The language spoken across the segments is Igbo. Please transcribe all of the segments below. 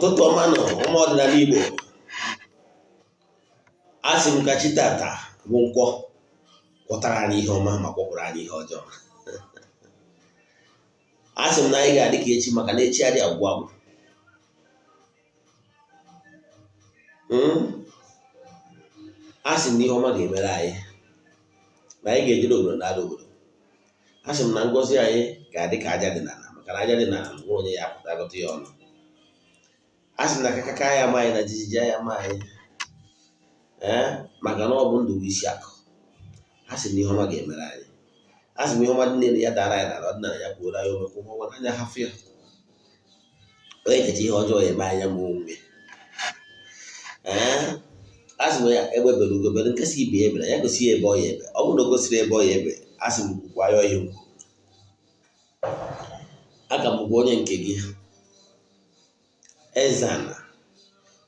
Ụtụtụ ọma nụ ụmụ ọdịnala Igbo. A sị m ka chi tata bụ nkwọ kwọtara anyị ihe ọma ma kwọpụrụ anyị ihe ọjọọ. A sị m na anyị ga-adị ka echi maka na echi adịghị agwụ agwụ. A sị m na ihe ọma ga-emere anyị, na anyị ga-ejere obodo na ala obodo. A sị m na ngọzi anyị ga-adị ka aja dị n'ala, maka na aja dị n'ala nwa onye ya apụta agụta ya ọnụ. A sị m na kakaka ya ama anyị na jijiji ya ama anyị, ee, maka na ọ bụ ndụ bụ isi akụ. A sị m na ihe ọma ga-emere anyị. A sị m ihe ọma dị n'elu ya dara anyị n'ala, ọdịnala ya kwuoro anyị omekwu ụgwọ anya hafụ ya. Onye echeche ihe ọjọọ ya eme anya ma onwe. Ee, a sị m ya egbe bere ugo bere, nke si ibe ya ebere ya gosi ya ebe ọ ya ebe. Ọ bụrụ na o gosiri ebe ọ ya ebe, a sị m kwukwa ya ọhịa nkwu. Aka m bụkwa onye nke gị, Eze-Ana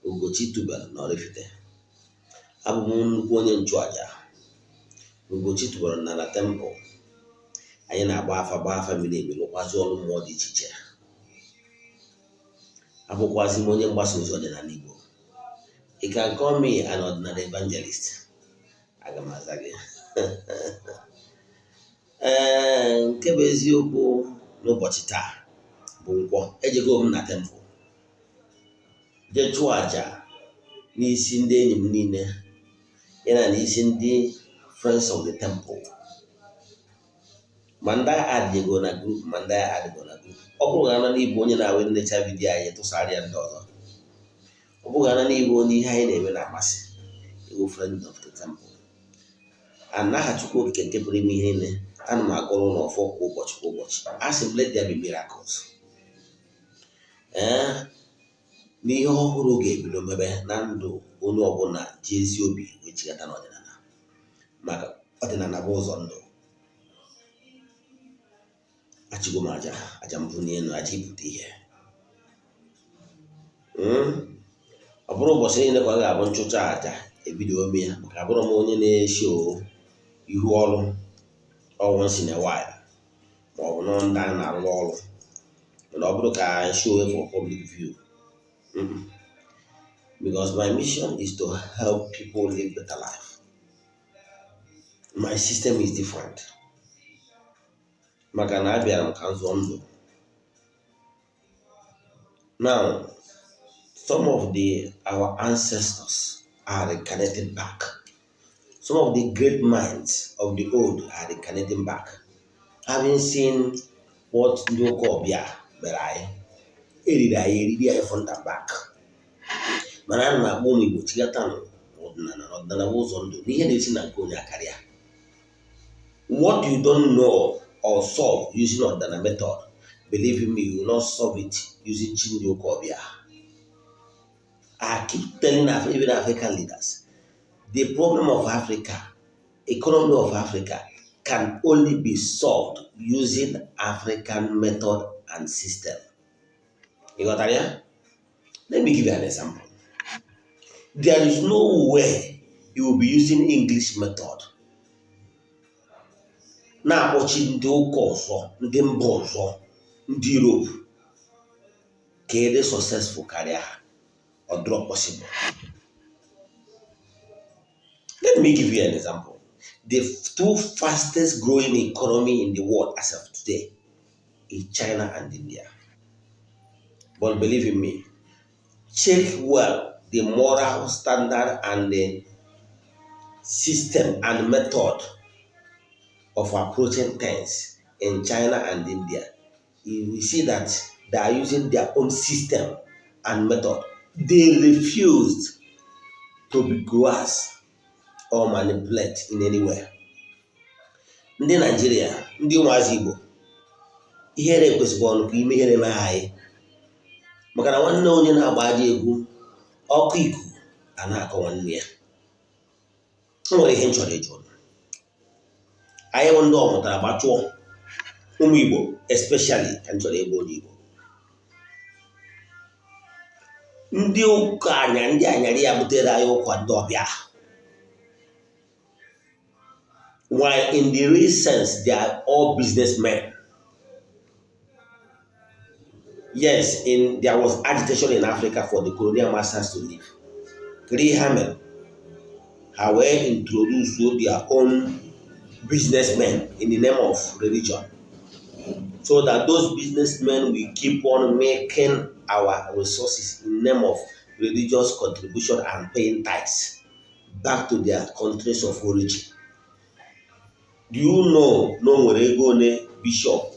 Ugochi tubelu na Oraifite. Abụ m nnukwu onye nchụaja Ugochi tubelu na na temple. Anyị na-agba afa, gbaa afa miri emi, lụkwazi ọrụ mmụọ dị iche iche. Abụkwazi m onye mgbasa ozi ọdịnala Igbo. You can call me an ordinary evangelist. Aga m aza gị. Ee, nke bụ eziokwu n'ụbọchị taa bụ nkwọ. Ejego m na temple jee chụọ àjà n'isi ndị enyi m niile, ya na n'isi ndị friends of the temple, ma ndị adịgo na group, ma ndị adịgo na group. Ọ bụrụ na n'ịbụ onye na-awe nnecha video anyị tụsara ya ndị ọzọ, ọ bụrụ na n'ịbụ onye ihe anyị na-eme na-amasị, ịwụ friend of the temple, anaghị Chukwu okike nke pụrụ ime ihe niile, ana m agụrụ n'ọfọ kwa ụbọchị kwa ụbọchị. A sị m, let there be miracles. Ee, n'ihe ọhụrụ ga-ebido mebe na ndụ onye ọbụla ji ezi obi wee chigata n'ọdịnala, maka ọdịnala bụ ụzọ ndụ. Achịgo m aja, aja mbụ n'elu, aja ibute ihe. Ọ bụrụ ụbọchị niile ka ọ ga-abụ nchụcha aja ebido ome ya, maka abụrụ m onye na-eshi ihu ọrụ once in a while, ma ọ bụ nọ ndị a na-arụ ọrụ. Mana ọ bụrụ ka show for public view, because my mission is to help people live better life. My system is different, maka na abịara m ka m zụọ ndụ. Now, some of the our ancestors are reincarnated back. Some of the great minds of the old are reincarnating back, having seen what ndị ụka ọbịa mere anyị. Eriri anyị eriri anyị front and back. Mana ana m akpọ ụmụ Igbo chigata n'ọdịnala, na ọdịnala bụ ụzọ ndụ, n'ihe na-esi na nke onye akarịa. What you don't know or solve using ọdịnala method, believe me, you will not solve it using chi ndị ụka ọbịa. I keep telling even African leaders, the problem of Africa, economy of Africa, can only be solved using African method and system. You got that? Yeah? Let me give you an example. There is no way you will be using English method na-akpọchi ndị ụka ọzọ, ndị mba ọzọ, ndị Europe, ka ị dị successful karịa ha. Ọ dịrọ possible. Let me give you an example. The two fastest growing economy in the world as of today is China and India. But believe in me, check well the moral standard and the system and method of approaching things in China and India. You will see that they are using their own system and method. They refused to be coerced or manipulated in any way. Ndị Naijiria, ndị ụmụazị Igbo, ihere ekwesịkwa ọnụ ka ime ihere mee anyị, maka na nwanne onye na-agba aja egwu ọkụ iku a na-akọ nwanne ya. O nwere ihe m chọrọ ịjụ anyị bụ ndị ọmụtara gbachụọ ụmụ Igbo, especially ka m chọrọ ịgwa onye Igbo, ndị ụka anya, ndị anyarị ya butere anyị ụkwa ndị ọbịa. While in the real sense they are all businessmen. Yes, in there was agitation in Africa for the colonial masters to leave. Kedu ihe ha mere? Ha wee introduce their own businessmen in the name of religion, so that those businessmen will keep on making our resources in name of religious contribution and paying tithes back to their countries of origin. Do you know na o nwere ego ole bishop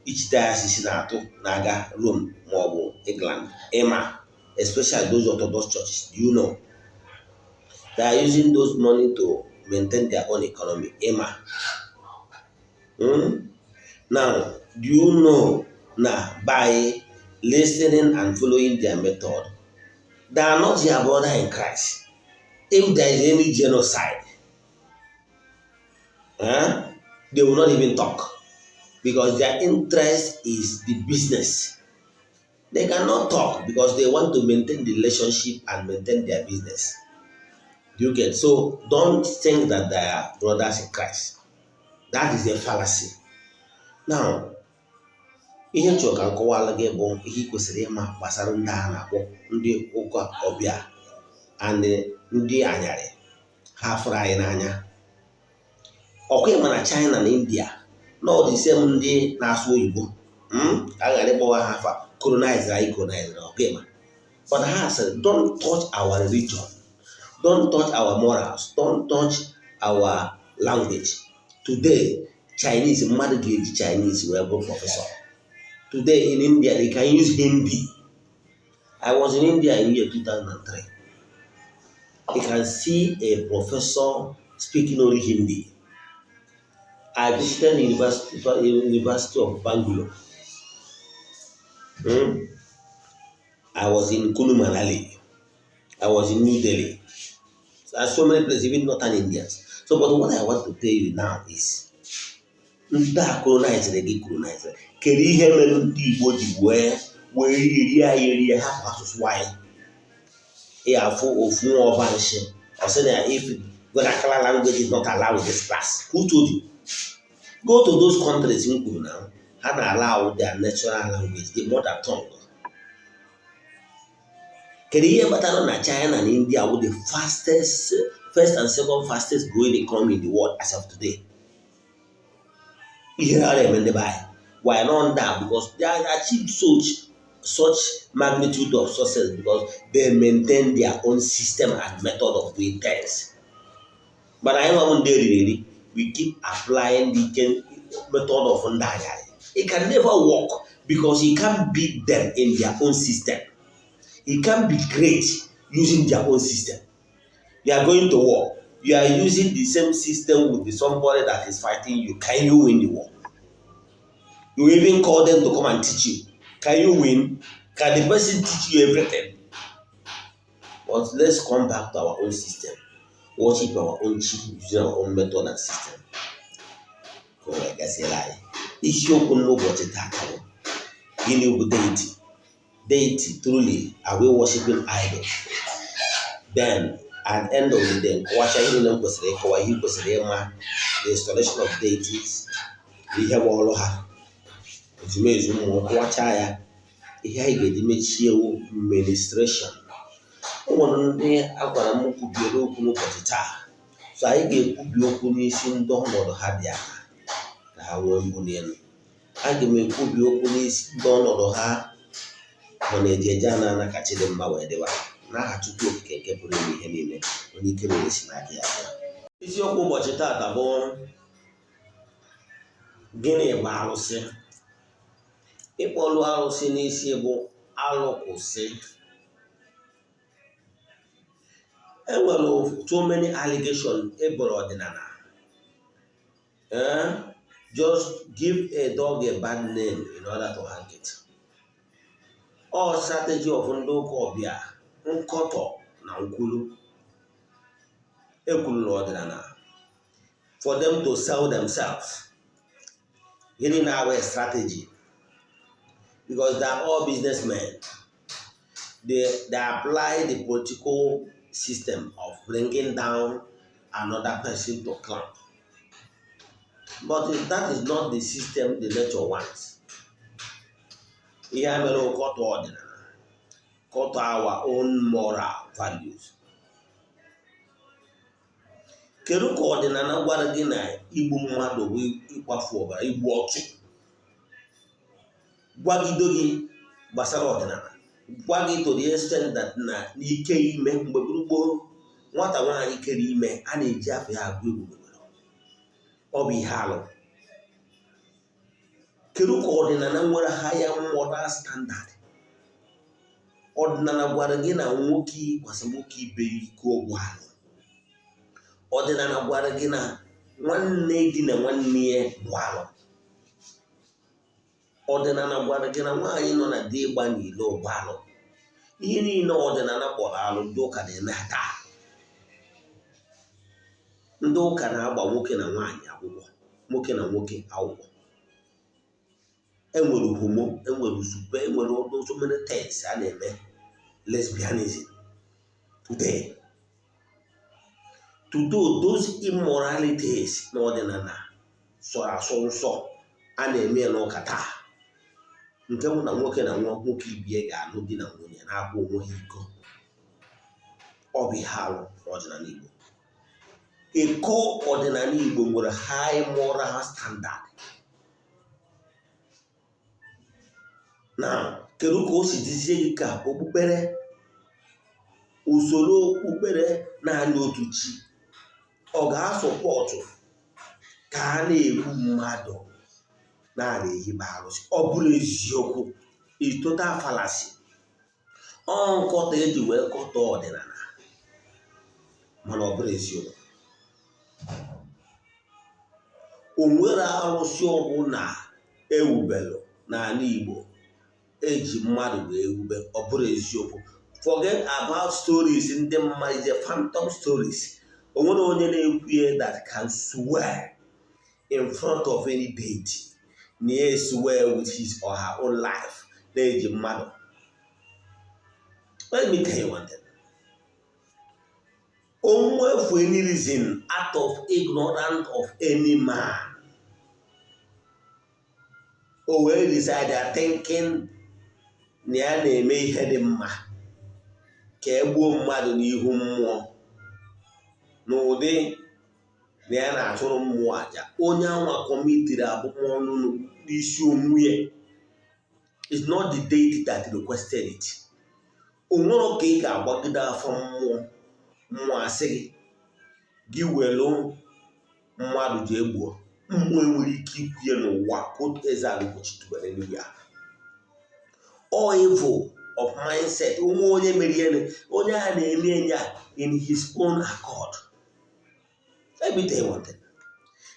each diocese na-atụ na-aga Rome maọbụ England? Ịma, especially those Orthodox churches, do you know they are using those money to maintain their own economy? Ịma? Hmm? Now, do you know na by listening and following their method, they are not your brother in Christ? If there is any genocide, eh, they will not even talk because their interest is the business. They cannot talk because they want to maintain the relationship and maintain their business. Do you get? So don't think that they are brothers in Christ. That is a fallacy. Now, ihe m chọrọ ka m kọwara gị bụ ihe ị kwesịrị ịma gbasara ndị a na-akpọ ndị ụka ọbịa and ndị anyarị ha fụrụ anyị n'anya. Ọkwa ịma na China na India na ọ dị same ndị na-asụ oyibo, ka a ghara ịkpọwa ha afa, colonize anyị, colonize. Ọkwa ịma, but ha sịrị, "Don't touch our religion, don't touch our morals, don't touch our language." Today, Chinese mmadụ ga-eji Chinese wee bụrụ professor. Today in India, they can use Hindi. I was in India in year 2003. You can see a professor speaking only Hindi. I visited the University of Bangalore. Hmm? I was in Kulu Manali. I was in New Delhi. There are so many places, even northern Indians. So, but what I want to tell you now is, ndị a colonizere gị, colonizere, kedu ihe mere ndị Igbo ji wee rie anyị erie, hapụ asụsụ anyị? Ị afụ ofu nwa ọba nshi, ọ sị na if vernacular language is not allowed in this class. Who told you? Go to those countries m kwuru na ha na-allow their natural language, the mother tongue. Kedu ihe kpatara na China na India wụ the fastest, first and second fastest growing economy in the world as of today? Ihe ha na-eme ndị be anyị, why not that? Because they are achieved such magnitude of success because they maintain their own system and method of doing things. But anyị nwa bụ ndị eriri eri, we keep applying the method of ndị anyarị. It can never work because you can't beat them in their own system. You can't be great using their own system. You are going to war, you are using the same system with the somebody that is fighting you. Can you win the war? You even call them to come and teach you. Can you win? Can the person teach you everything? But let's come back to our own system, worship our own chief using our own method and system, ka o wee gaziere anyị. Isiokwu n'ụbọchị taata bụ, gịnị bụ deity? Deity, truly, are we worshiping idols? Then at the end of the day, nkọwacha ihe niile m kwesịrị ịkọwa, ihe ị kwesịrị ịma, the installation of deities, ihe bụ ọrụ ha, ezumezu mmụọ, kọwacha ya. Ihe anyị ga-eji mechie wu ministration. O nwere ndị a gwara m kwubiere okwu n'ụbọchị taa, so anyị ga-ekwubi okwu n'isi ndị ọnọdụ ha dị ala ka ha nwee mbuli elu. Aga m ekwubi okwu n'isi ndị ọnọdụ ha nọ na-eji eje ana ana ka chi dị mma wee dịwa, n'aha Chukwu Okike nke pụrụ ime ihe niile, onye ike niile si n'aka ya bịa. Isiokwu ụbọchị taata bụ, gịnị bụ arụsị? Ịkpọlụ arụsị n'isi bụ alụkwụsị. E nwere so many allegation eboro ọdịnala. Just give a dog a bad name in order to hang it. All strategy of ndị ụka ọbịa, nkọtọ na nkwulu ekwuru n'ọdịnala for them to sell themselves. Gịnị na-abụ strategy? Because they are all businessmen. They apply the political system of bringing down another person to clamp. But that is not the system the nature wants. Ihe a mere, kọtọ ọdịnala, kọtọ our own moral values. Kedu ka ọdịnala gwara gị na igbu mmadụ bụ ịkwafu ọbara, igbu ọchụ? Gwagido gị gbasara ọdịnala, gwa gị to the extent that na n'ike ime mgbe gboo, nwata nwaanyị kere ime, a na-eji afọ ya agụ egwu n'obodo, ọ bụ ihe alụ. Kedu ka ọdịnala nwere higher moral standard, ọdịnala gwara gị na nwoke kwasị nwoke ibe ya iko ọgwụ alụ? Ọdịnala gwara gị na nwanne di na nwanne ya bụ alụ. Ọdịnala gwara gị na nwaanyị nọ na di ịgba n'ilo bụ alụ. Ihe niile ọdịnala kpọrọ alụ, ndị ụka na-eme ha taa. Ndị ụka na-agba nwoke na nwaanyị akwụkwọ, nwoke na nwoke akwụkwọ. Enwere homo, enwere zube, enwere so many things a na-eme, lesbianism today. Today, those immoralities n'ọdịnala sọrọ asọ nsọ, a na-eme ya n'ụka taa, nke bụ na nwoke na nwa nwoke ibie ga-alụ di na nwunye, na-akwa onwe ha iko. Ọ bụ ihe alụ n'ọdịnala Igbo. Ịkọ ọdịnala Igbo nwere high moral standard. Na kedu ka o si dizie gị ka okpukpere, usoro okpukpere naanị otu chi, ọ ga-asọpọtụ ka a na-egbu mmadụ na-ara ehibe arụsị? Ọ bụrụ eziokwu is total fallacy. Ọ nkọtọ eji wee kọtọ ọdịnala, mana ọ bụrụ eziokwu, o nwere arụsị ọbụla ewubelu n'ala Igbo eji mmadụ wee wube. Ọ bụrụ eziokwu, forget about stories ndị mmadụ is a phantom stories. O nwere onye na-ekwu ihe that can swear in front of any deity na ya swear with his or her own life na-eji mmadụ? Let me tell you one thing. Onwe for any reason, out of ignorance of any man, o wee decide thinking na ya na-eme ihe dị mma ka e gbuo mmadụ n'ihu mmụọ, n'ụdị na ya na-achụrụ mmụọ aja, onye anwa commitiri abụmọnụ n'isi onwe ya. It's not the deity that requested it. O nwere ka ị ga-agbagide afọ mmụọ, mmụọ asị gị gị welu mmadụ ji egbuo mmụọ. Enwere ike ikwu ya n'ụwa. Quote Eze-Ana Ugochi tubelu eluigwe a. All evil of mindset. Onwe onye mere ihe, onye a na-eme enye a in his own accord. Let me tell you one thing.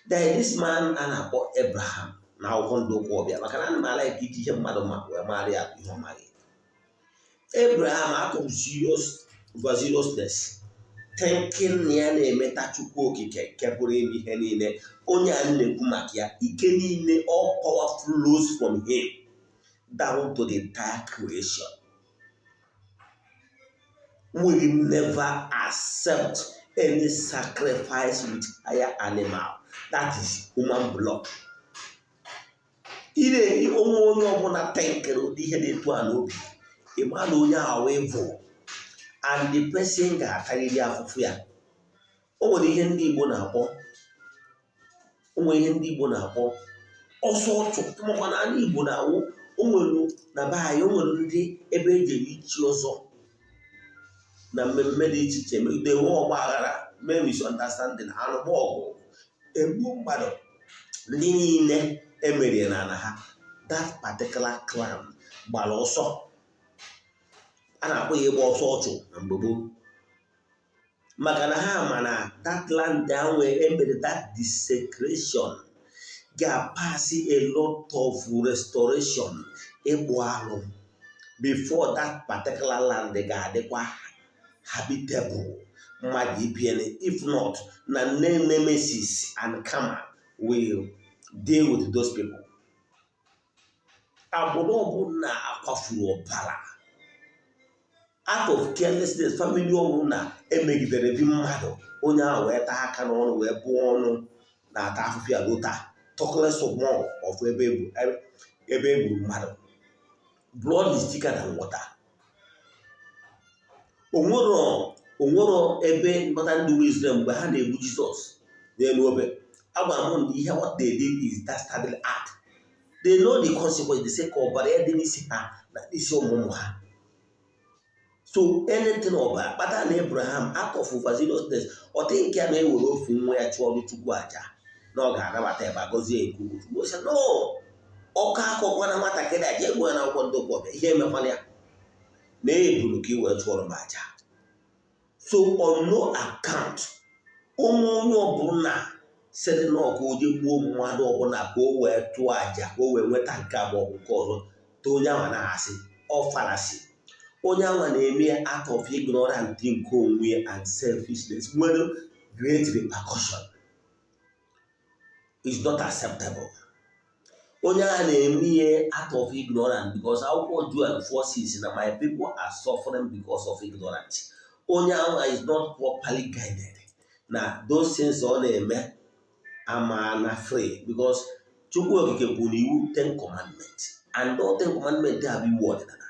There is this man a na-akpọ Abraham na akwụkwọ ndị ụka ọbịa, maka na ana m ala iji ihe mmadụ ma wee mara ya ihe ọ maghị. Abraham, out of serious overzealousness, thinking na ya na-emeta Chukwu Okike nke pụrụ ime ihe niile, onye a na-ekwu maka ya, ike niile, all power flows from him down to the entire creation, will never accept any sacrifice with higher animal, that is human blood. Ire onwe onye ọbụla tenkere ụdị ihe dị etu a n'obi, ịma na onye ahụ evil and the person ga-atarịrị afụfụ ya. O nwere ihe ndị Igbo na-akpọ, o nwere ihe ndị Igbo na-akpọ ọsọ ọchụ. Makwa na ala Igbo na-awụ, o nwere na be anyị, o nwere ndị ebe ejere ichi ọzọ na mmemme dị iche iche, megide nwe ọgba aghara, mee misunderstanding, alụgba ọgụ, egbu mmadụ. Ndị niile emerie na ala ha, that particular clan gbara ọsọ. A na-akpọ ya ịgba ọsọ ọchụ na mgbe gboo, maka na ha ma na that land ahụ emere that desecration ga-pass a lot of restoration, ịkpụ alụ, before that particular land ga-adịkwa habitable, mmadụ ibiene. If not, na nemesis and karma will deal with those people. Agbụrụ ọbụla akwafuru ọbara out of carelessness, family ọbụla emegidere bi mmadụ, onye ahụ wee taa aka n'ọnụ, wee bụọ ọnụ, na-ata afụfụ ya ruo taa, talk less of more of ebe egburu mmadụ. Blood is thicker than water. Onwero ebe nghọta ndị Israel mgbe ha na-egbu Jizọs n'elu obe. Agwara m na ihe what they did is dastardly act. They know the consequence. They say ka ọbara ya dị n'isi ha na n'isi ụmụ ha. So anything ọbara kpatara na Abraham, out of overzealousness, ọ dịghị nke ya na-ewere ofu nwa ya chụọrọ Chukwu aja na ọ ga-anabata ebe a gọzie nke ukwuu. Chukwu sị no, ọkọ akọkwana nwatakịrị a, jee gụọ ya n'akwụkwọ ndị ụka ọbịa ihe emekwana ya na ebulu ka i wee chụọrọ m aja. So on no account, onwe onye ọbụla sịrị na ọka oje gbuo mmadụ ọbụla ka o wee tụọ aja, ka o wee nweta nke a maọbụ nke ọzọ, to onye ahụ na-asị ọ fallacy. Onye ahụ na-eme out of ignorant nke onwe and selfishness nwere great repercussion, is not acceptable. Onye a na-eme ihe out of ignorance, because akwụkwọ Joel 4:6 na my people are suffering because of ignorance. Onye ahụ is not properly guided na those things ọ na-eme ama na free, because Chukwu Okike kwuru iwu Ten Commandments, and those Ten Commandments a bụ iwu ọdịnala.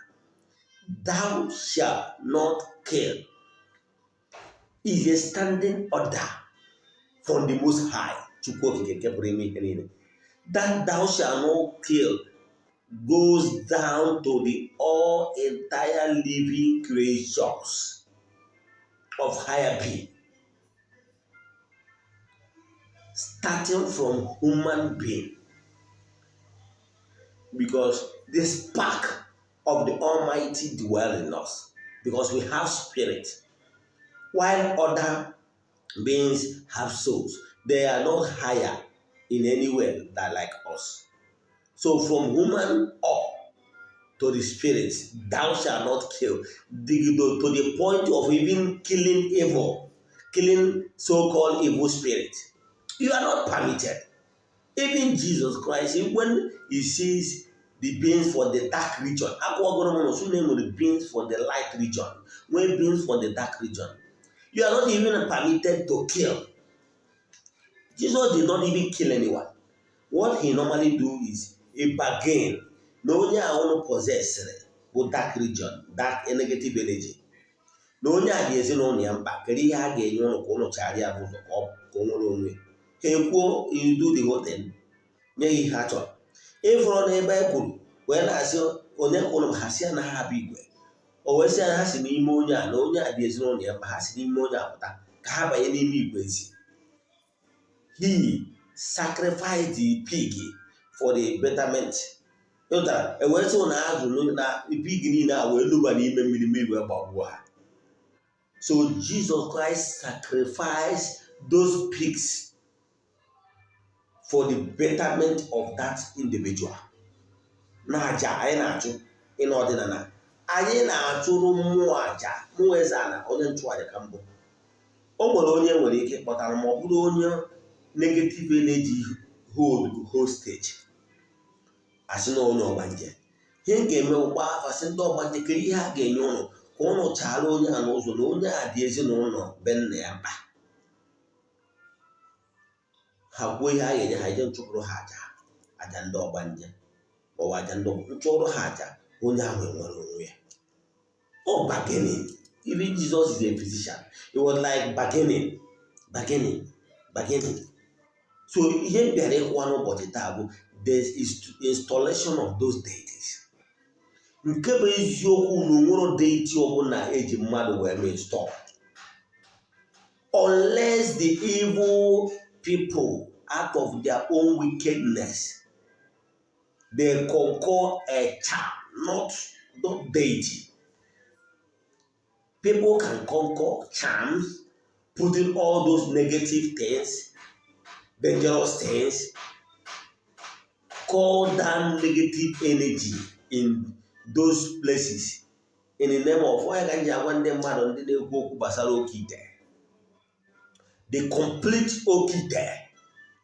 Thou shall not kill is a standing order from the Most High, Chukwu Okike nke pụrụ ime ihe niile. That thou shall not kill goes down to the all entire living creatures of higher being, starting from human being, because the spark of the Almighty dwell in us, because we have spirit, while other beings have souls. They are not higher in any way than like us. So from human up to the spirits, thou shalt not kill, to the point of even killing evil, killing so-called evil spirit. You are not permitted. Even Jesus Christ, when he sees the beings for the dark region, akwụkwọ m na enwere beings for the light region, nwee beings for the dark region. You are not even permitted to kill. Jesus did not even kill anyone. What he normally do is a bargain na onye a unu possessịrị bụ dark region, dark negative energy, na onye a dị ezinụlọ ya mkpa, kedu ihe a ga-enye ụnụ ka ụnụ chara ya n'ụzọ ka o nwere onwe ha? Ekwuo, you do the whole thing, nye ya ihe ha chọrọ. Ịfụrụ n'ebe e kwuru wee na-asị onye ka ụnụ ha si ya na ha bụ igwe, o wee sị ya ha si n'ime onye a, na onye a dị ezinụlọ ya mkpa, ha si n'ime onye a pụta ka ha banye n'ime igwe ezi. He sacrificed the pig for the betterment. Ịụtara ewee sị na azụ na pig niile a wee luba n'ime mmiri, mmiri wee gbagbuo ha. So Jesus Christ sacrificed those pigs for the betterment of that individual. Na aja anyị na-achụ ịna ọdịnala, anyị na-achụrụ mmụọ aja. Mmụọ eze ala, onye nchụaja ka mbụ. O nwere onye nwere ike kpọtara ma ọ bụrụ onye negative energy hold hostage, asị na onye ọgbanje. Ihe m ga-eme, ụgba afa, sị ndị ọgbanje, kedu ihe a ga-enye ụnụ ka ụnụ chaara onye a n'ụzọ, na onye a dị ezinụlọ be nna ya mkpa? Ha kwuo ihe a ga-enye ha, ije nchụpụrụ ha aja, aja ndị ọgbanje maọbụ aja ndị nchụrụ ha aja, onye ahụ enwere onwe ya. Ọ bargaining. Even Jesus is a physician. It was like bargaining, bargaining, bargaining. So ihe m bịara ịkụwa n'ụbọchị taa bụ there is installation of those deities. Nke bụ eziokwu na onwero deity ọbụla eji mmadụ wee mee install, unless the evil people, out of their own wickedness, they conquer a charm, not deity. People can conquer charms, putting all those negative things, dangerous things, call down negative energy in those places in the name of onye. Ka m ji agwa ndị mmadụ, ndị na-ekwu okwu gbasara oke ite, the complete oke ite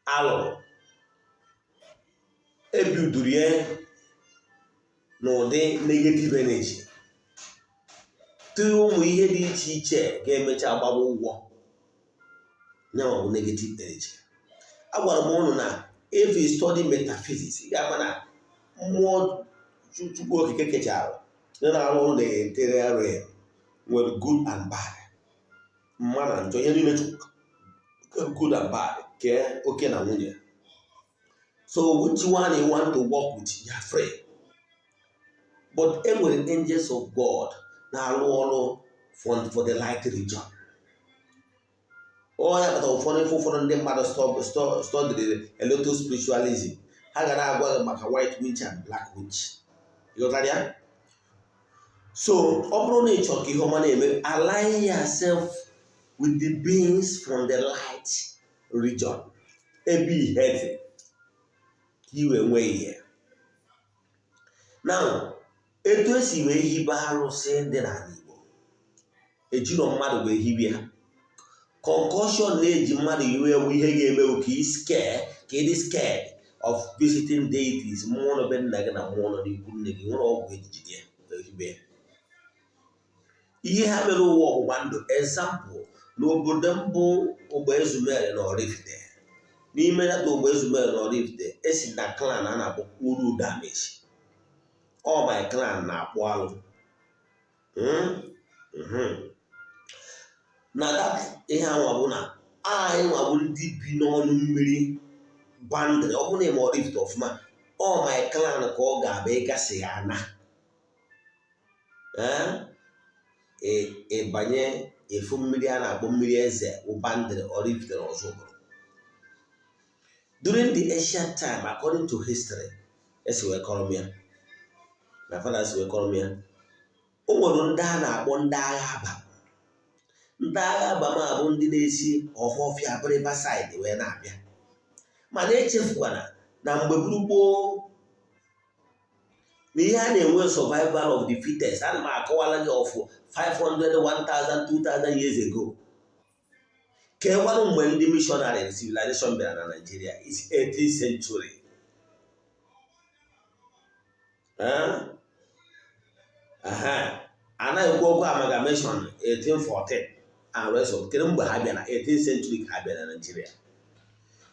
alụrụ ebidoro ya n'ụdị negative energy, tụọ ụmụ ihe dị iche iche ga-emecha gbaba ụgwọ nyanwa bụ negative energy. Agwara m ụnụ na if you study metaphysics, ị ga-ama na mmụọ Chukwu Okike kechara ndị na-arụ ọrụ na interior realm nwere good and bad, mma na njọ, ihe niile Chukwu, good and bad, kee oke na nwunye. So which one you want to work with, you are free. But e nwere angels of God na-arụ ọrụ for the light region. Ọ ya kpatara ụfọdụ ife, ụfọdụ ndị mmadụ studied a little spiritualism, ha ga na-agwa gị maka white witch and black witch. Ịghọtara ya? So ọ bụrụ na ị chọrọ ka ihe ọma na-eme, align yourself with the beings from the light region, ebe ihe dị, ka i wee nwee ihe. Now, etu esi wee hibe arụsị dị n'ala Igbo, ejiro mmadụ wee hibe ha. Concoction na-eji mmadụ iwe ewu ihe ga-eme ka ị scare, ka ị dị scared of visiting deities, mmụọ nọ be nna gị na mmụọ nọ n'ikwu nne gị nwere ọgwụ ejijide ya ehibe ya. Ihe ha mere ụwa ọgbụgba ndụ. Example, n'obodo mbụ, Ogbe Ezumere na Oraifite, n'ime data Ogbe Ezumere na Oraifite, esi na clan a na-akpọ Uru Dameji. All my clan na-akpụ alụ. Na that ihe anwa bụ na anyị nwa bụ ndị bi n'ọnụ mmiri boundary. Ọ bụrụ na ịma Oraifite ọfụma, all my clan ka ọ ga-abụ ịgasị ya ana ịbanye efu mmiri a na-akpọ mmiri eze bụ boundary Oraifite na Ọzụbụlụ. During the ancient time, according to history esi wee kọrọ m ya, my father si wee kọrọ m ya, o nwere ndị a na-akpọ ndị agha aba. Ndị agha abam a bụ ndị na-esi Ọhafịa, Abịrịba side wee na-abịa. Mana echefukwana na mgbe gburu gboo na ihe a na-enwe survival of the fittest. Ana m akọwala gị ọfụ 500, 1000, 2000 years ago. Kekwanụ mgbe ndị missionary civilization bịara na Nigeria is 18th century. Anaghị ekwu okwu amalgamation 1814 and rest of. Kedu mgbe ha bịara? 18th century ka ha bịara na Nigeria.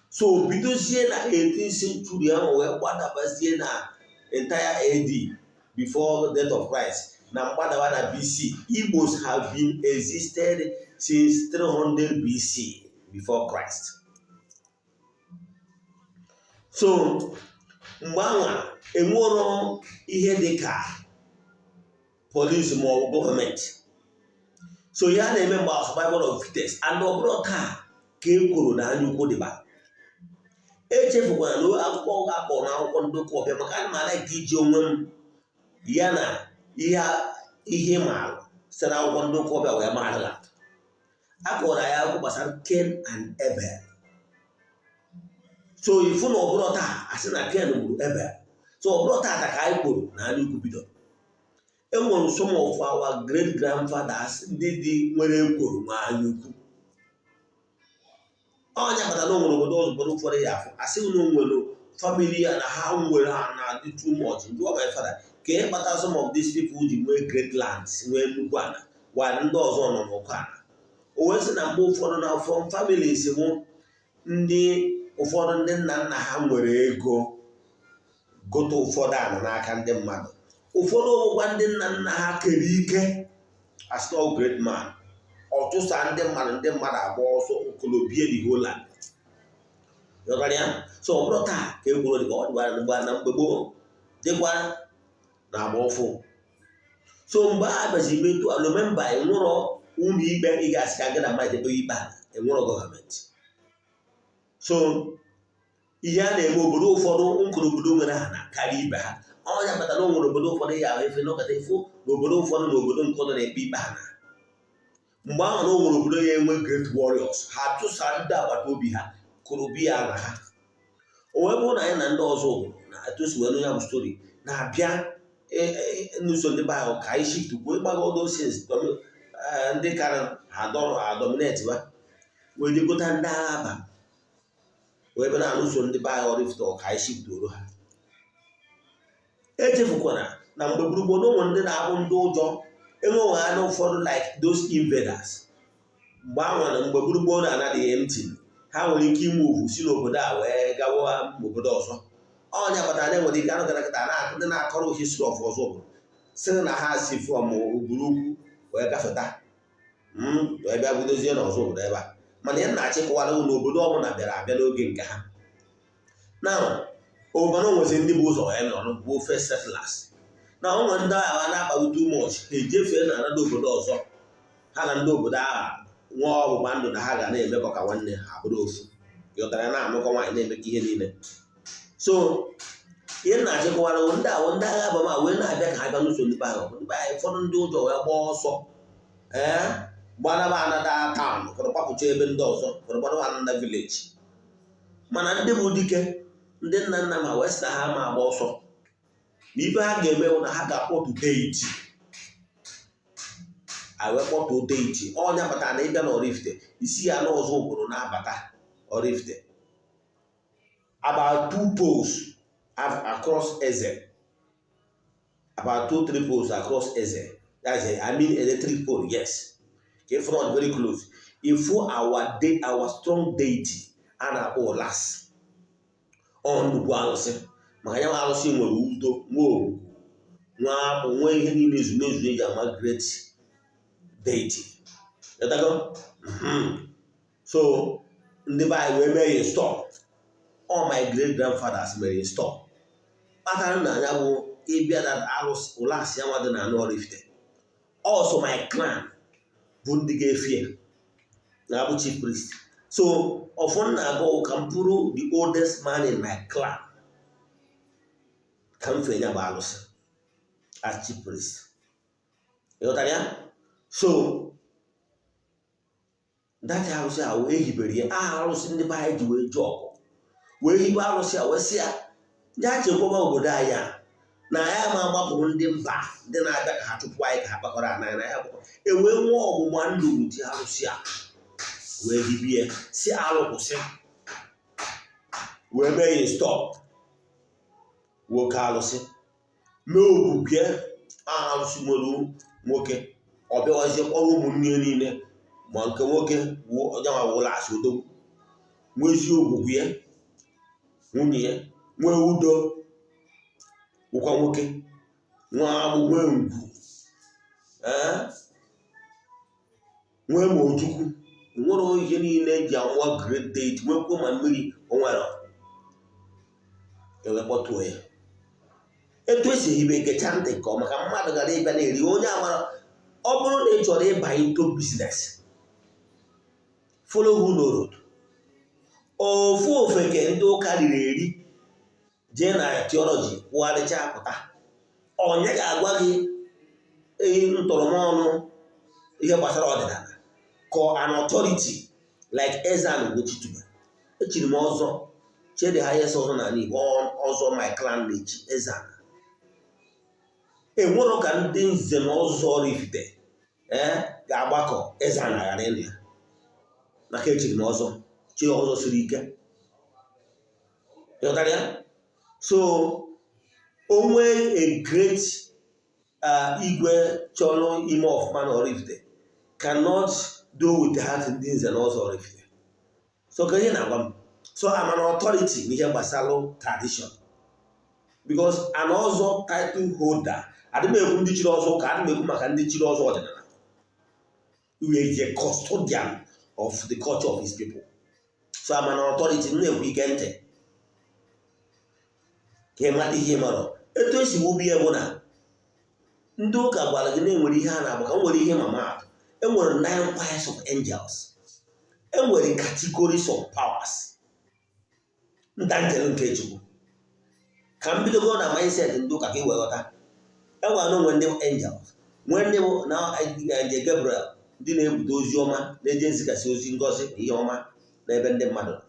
So bidozie na 18th century ahụ wee gbadabazie na entire AD, before death of Christ, na mgbadawa na BC. Igbos have been existed since 300 BC, before Christ. So mgbe anwa enwero ihe dị ka police ma ọ bụ gọọmenti. So ihe a na-eme mgbe ahụ, survival of fittest. And ọ bụrụ taa ka e kwuru na anya ukwu dịba, echefukwana na akwụkwọ akpọrọ na akwụkwọ ndị ụka ọbịa, maka ana m ala ka iji onwe m ya na ihe ihe maalụ site na akwụkwọ ndị ụka ọbịa wee maara atụ. A kọrọ ya akwụkwọ gbasara Cain and Abel. So ifu na ọbụrụ taa asị na Cain gburu Abel. So ọbụrụ taata ka anyị kwuru na anya ukwu bido. Enwere some of our great grandfathers ndị dị nwere ekworo nwe anya ukwu. Ọnya kpatara na o nwere obodo obodo ụfọdụ ya afụ asị na o nwere family ya na ha nwere ha na-adị too much. Njụọ my father ka ihe kpatara some of these people ji nwee great lands, nwee nnukwu ala, while ndị ọzọ nọ n'ụkọ ala. O wee sị na mgbe ụfọdụ na from families bụ ndị ụfọdụ ndị nna nna ha nwere ego gote ụfọdụ ala n'aka ndị mmadụ. Ụfọdụ ọgwụgwa ndị nna nna ha kere ike as no great man, ọtụsa ndị mmadụ, ndị mmadụ agba ọsọ okolobie the whole land. Ghọtara ya? So ọ bụrụ taa ka e kwuru dịka ọ dịkwa na mgbe gboo, dịkwa na agba ọfụ. So mgbe a bịazi metụ remember, enwero ụlọ ikpe ị ga-asị ka gị na mmadụ ebe ikpe a, enwero gọọmenti. So ihe a na-eme, obodo ụfọdụ nkụrụ obodo nwere ha na karịa ibe ha. Ọnya kpatara na o nwere obodo ụfọdụ ya ahụ efe n'ọkata efu na obodo ụfọdụ na obodo nke ọzọ na-ekpe ikpe ha na mgbe ahụ na o nwere obodo ya enwe great warriors, ha chụsa ndị agbata obi ha kụrụ biya na ha. O wee bụrụ na anyị na ndị ọzọ obodo na etu esi wee nụ ya bụ story na-abịa n'ụzọ ndị be ahụ ka anyị shift kwuo ịgbago all those things, ndị kara ha dọrọ ha dominate ba wee jegota ndị agha ba wee bịa na-alụso ndị be anyị Oraifite ka anyị shiftoro ha. Echefukwana na mgbe gburugburu na ụmụ ndị na-abụ ndị ụjọ enweghị ha na ụfọdụ like those invaders mgbe ahụ na mgbe gburugburu na-anadịghị empty, ha nwere ike ime ovu si n'obodo a wee gawa obodo ọzọ. Ọnya kpatara na enwere ike anụ gara kịta na ndị na-akọrọ history of Ozubulu sị na ha si from Ubulu wee gafeta, wee bịa bidozie n'Ozubulu ebe a. Mana ihe na-achịkọwara unu, obodo ọbụla bịara abịa n'oge nke ha. Na obodo nwezi ndị bụ ụzọ wee nọrọ bụ first settlers, na onwe ndị agha na-akpagbu too much, ha ejefee na ndị obodo ọzọ. Ha na ndị obodo agha nwa ọgbụgba ndụ na ha ga na-emekọ ka nwanne, ha bụrụ ofu, ịghọtara ya, na-anụkọ nwaanyị, na-emekọ ihe niile. So ihe m na-achịkọwara bụ ndị ahụ, ndị agha abama wee na-abịa ka ha bịa n'ụzọ ndị be ahụ, ndị be anyị, ụfọdụ ndị ụjọ wee gbaa ọsọ, ee, gbanaba another town, ụfọdụ gbapụcha ebe ndị ọzọ, ụfọdụ gbanaba another village. Mana ndị bụ dike, ndị nna nna ma wee sị na ha ma agba ọsọ, na ife ha ga-eme bụ na ha ga-akpọtu deity. A wee kpọtuo deity. Ọnya kpatara na ịbịa n'Oraifite, isi ya n'ọzọ obodo na-abata Oraifite, about two poles across Eze, about two three poles across Eze, that's it, I mean electric pole, yes, if not very close, ifu our day, our strong deity a na-akpọ Olas. Ọ nnukwu arụsị, maka ya nwa arụsị nwere udo, nwee ogbugbu, nwa akpụ, nwee ihe niile ezu eji ama great deity. Ịghọtago? So ndị be anyị wee mee ya install. All my great grandfathers mere install, kpatara na ya bụ ịbịa na arụsị Olas ya nwa dị na anụ Oraifite. Also my clan bụ ndị ga-efi ya na-abụ chief priest. So ọfọ na-agụ ka m bụrụ the oldest man in my clan ka m fee ya bụ alụsị as chief priest. Ịghọtara ya? So that arụsị a wee hibere ya aha arụsị ndị be anyị ji wee jee ọgụ, wee hibe arụsị a, wee sị ya ya chekwaba obodo anyị a, na ya ma agbapụrụ ndị mba ndị na-abịa ka ha chụpụ anyị, ka ha kpakọrọ ana na ya. E wee nwee ọgbụgba ndụ ụdị arụsị a, wee hibie, si alụ kwụsị, wee mee ya stop nwoke alụsị, mee ogbuge arụsị nwere nwoke. Ọ bịawazie kpọrọ ụmụnne ya niile, ma nke nwoke onyenwa wụla asị odogwu, nwezie ogwugwu ya, nwunye ya nwee udo, wụkwa nwoke nwa agbụ, nwee ngwu, ee, nwee ma ojukwu, nwere ihe niile eji anwa great deity, nwekwuo ma mmiri o nwere. Ewe kpọtuo ya. Etu esi ehibe, gecha ntị nke ọma ka mmadụ gara ịbịa na-eri onye amara. Ọ bụrụ na ị chọrọ ịba into business, follow who know road. Ofu ofeke ndị ụka riri eri jee na theology kwugharịcha pụta, onye ga-agwa gị ntọrọmọnụ ihe gbasara ọdịnala ka an authority like Eze-Ana Ugochitube. Echiri m ọzọ, chie the highest ọzọ n'ala Igbo, ọzọ my clan na-echi Eze-Ana. Enwero ka ndị nze na ọzọ Oraifite ee ga-agbakọ, Eze-Ana ghara ịnụ ya, maka echiri m ọzọ, chie ọzọ siri ike. Ịghọtara ya? So onwe a great igwe chọrọ ime ọfụma na Oraifite cannot do without ndị nze na ọzọ Oraifite. So ka ihe na-agwa m, so I'm an authority n'ihe gbasara tradition, because an ọzọ title holder. Adị m ekwu ndị chiri ọzọ ụka, adị m ekwu maka ndị chiri ọzọ ọdịnala. We is a custodian of the culture of his people. So I'm an authority. M na-ekwu ike ntị ka ị mata ihe ị marọ. Etu esi wubi ya bụ na ndị ụka gwara gị na enwere ihe a na-agba ka nwere ihe mama atụ. Enwere nine choirs of angels, enwere categories of powers, nta njel nke Chukwu. Ka m bidogo na mindset ndị ụka ka ị wee ghọta. Enwere onwe ndị angels, nwee ndị bụ na angel Gabriel, ndị na-ebute ozi ọma, na-eje nzikasị ozi ngozi na ihe ọma n'ebe ndị mmadụ nọ.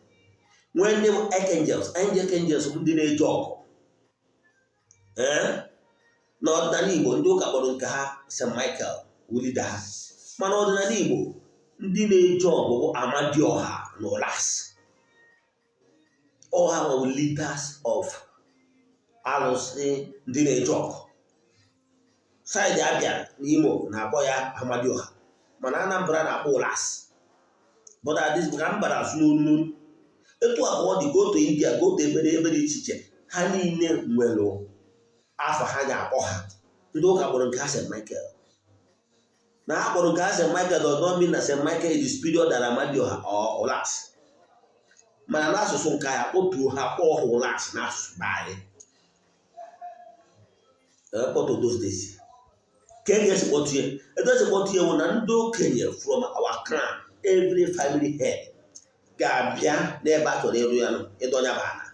Nwee ndị bụ archangels. Angels bụ ndị na-eje ọgụ. Ee, n'ọdịnala Igbo, ndị ụka kpọrọ nke ha St. Michael wulida ha, mana ọdịnala Igbo, ndị na-eje ọgụ bụ Amadioha na Olas. Ọha bụ leaders of alụsị ndị na-eje ọgụ. Side Abịa na Imo na-akpọ ya Amadioha, mana Anambra na-akpọ Olas. But at this ka m bara asụ n'onu n'onu, etu a ka ọ dị. Go to India, go to ebe ebe dị iche iche. Ha niile nwere afọ ha ga-akpọ ha. Ndị ụka kpọrọ nke ha St. Michael. Na ha kpọrọ nke ha St. Michael does not mean na St. Michael is the superior than Amadioha or Ulas. Mana n'asụsụ nke anyị, kpọtuo ha, kpọọ ha Ulas. N'asụsụ be anyị, kpọtụ those days ka e ga-esi kpọtụ ya, etu esi kpọtụ ya bụ na ndị okenye from our clan, every family head ga-abịa n'ebe a chọrọ ịrụ ya nọ, ịdọnya bụ ana,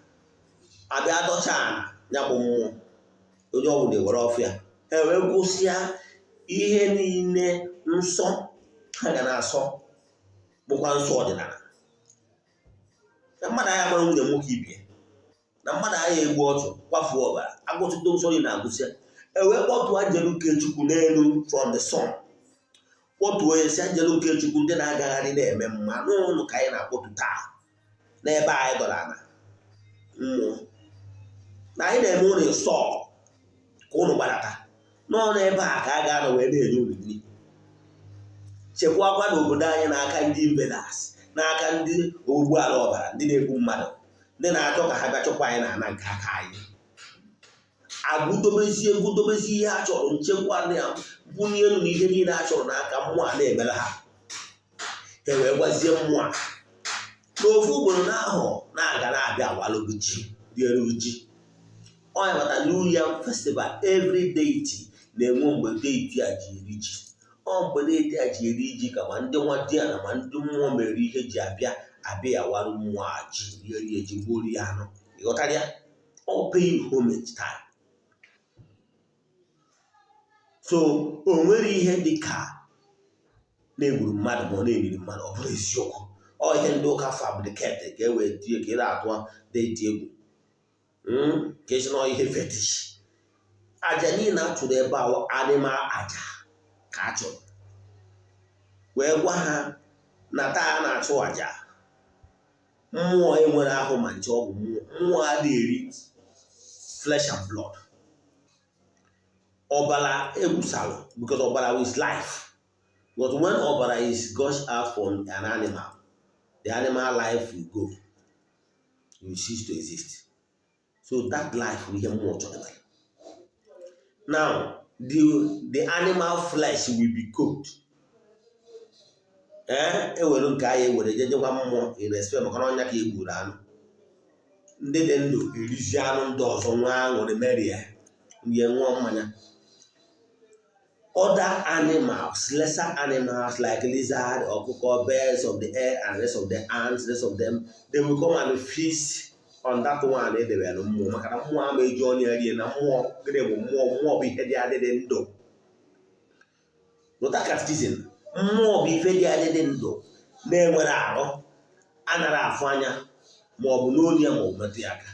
abịa dọcha ana ya bụ mmụọ. Onye ọbụla ewere ọfịa ha wee gwụsịa ihe niile nsọ ha ga na-asọ, bụkwa nsọ ọdịnala, na mmadụ agha mara nwunye nwoke ibie, na mmadụ agha egbu ọchụ, kwafuo ọbara, agụtụdo nsọ niile na-agụsịa, ewee kpọtụọ anjelu nke Chukwu n'elu from the sun, kpọtuo ya, si anjelu nke Chukwu, ndị na-agagharị na-eme mma n'ụlọ ka anyị na-akpọtu taa n'ebe anyị dọrọ ana mmụọ, na anyị na-eme ụlọ nsọ ka ụnụ gbadata nọọ n'ebe a ka a ga-anọ wee na-enye unu nri, chekwakwa n'obodo anyị n'aka ndị invaders, n'aka ndị ogbu ala ọbara, ndị na-egbu mmadụ, ndị na-achọ ka ha bịa chụpụ anyị na ana nke aka anyị. Agụdobezie gụdobezie ihe a chọrọ, nchekwa na mbunye elu na ihe niile a chọrọ n'aka mmụọ a na-emere ha. Ha wee gwazie mmụọ a n'ofu ugboro n'ahụ na-aga na-abịa awalụgụ ji, riere ji. Ọ ya mata New Yam Festival, every deity na-enwe mgbe deity a ji eri ji. Ọ mgbe deity a ji eri ji ka ma ndị nwa di ala ma ndị mmụọ mere ihe ji abịa abịa awarụ mmụọ a ji, rie ji, gbuoro ya anụ. Ịghọtara ya? Ọ paying homage time. So o nwere ihe dị ka na-egburu mmadụ ma ọ na-eriri mmadụ, ọ bụrụ eziokwu. Ọ ihe ndị ụka fabricate ka e wee tie ka ị na-atụ deity egwu, ka esi na ihe fetish. Aja niile a chụrụ ebe a, animal aja ka a chụrụ, wee gwa ha na taa a na-achụ aja mmụọ enwere ahụ ma nche. Ọ bụ mmụọ, mmụọ a na-eri flesh and blood, ọbara egwusalụ, because ọbara is life. But when ọbara is gushed out from an animal, the animal life will go, will cease to exist. So that life bụ ihe mmụọ chọrọ. Now the animal flesh will be cooked. Ee, ewere nke anyị ewere jejekwa mmụọ in respect, maka na ọnya ka e gburu anụ. Ndị dị ndụ erizi anụ, ndị ọzọ nwee aṅụrị, merie rie, ṅụọ mmanya. Other animals, lesser animals like lizard, ọkụkọ, birds of the air and rest of the ants, rest of them, they will come and feast on that one edebere mmụọ, maka na mmụọ ama eji ọnụ ya rie. Na mmụọ, gịnị bụ mmụọ? Mmụọ bụ ihe dị adịdị ndụ. Lụta catechism. Mmụọ bụ ife dị adịdị ndụ na-enwere arụ anara afụ anya, ma ọ bụ n'olu ya, ma ọ bụ metụ ya aka.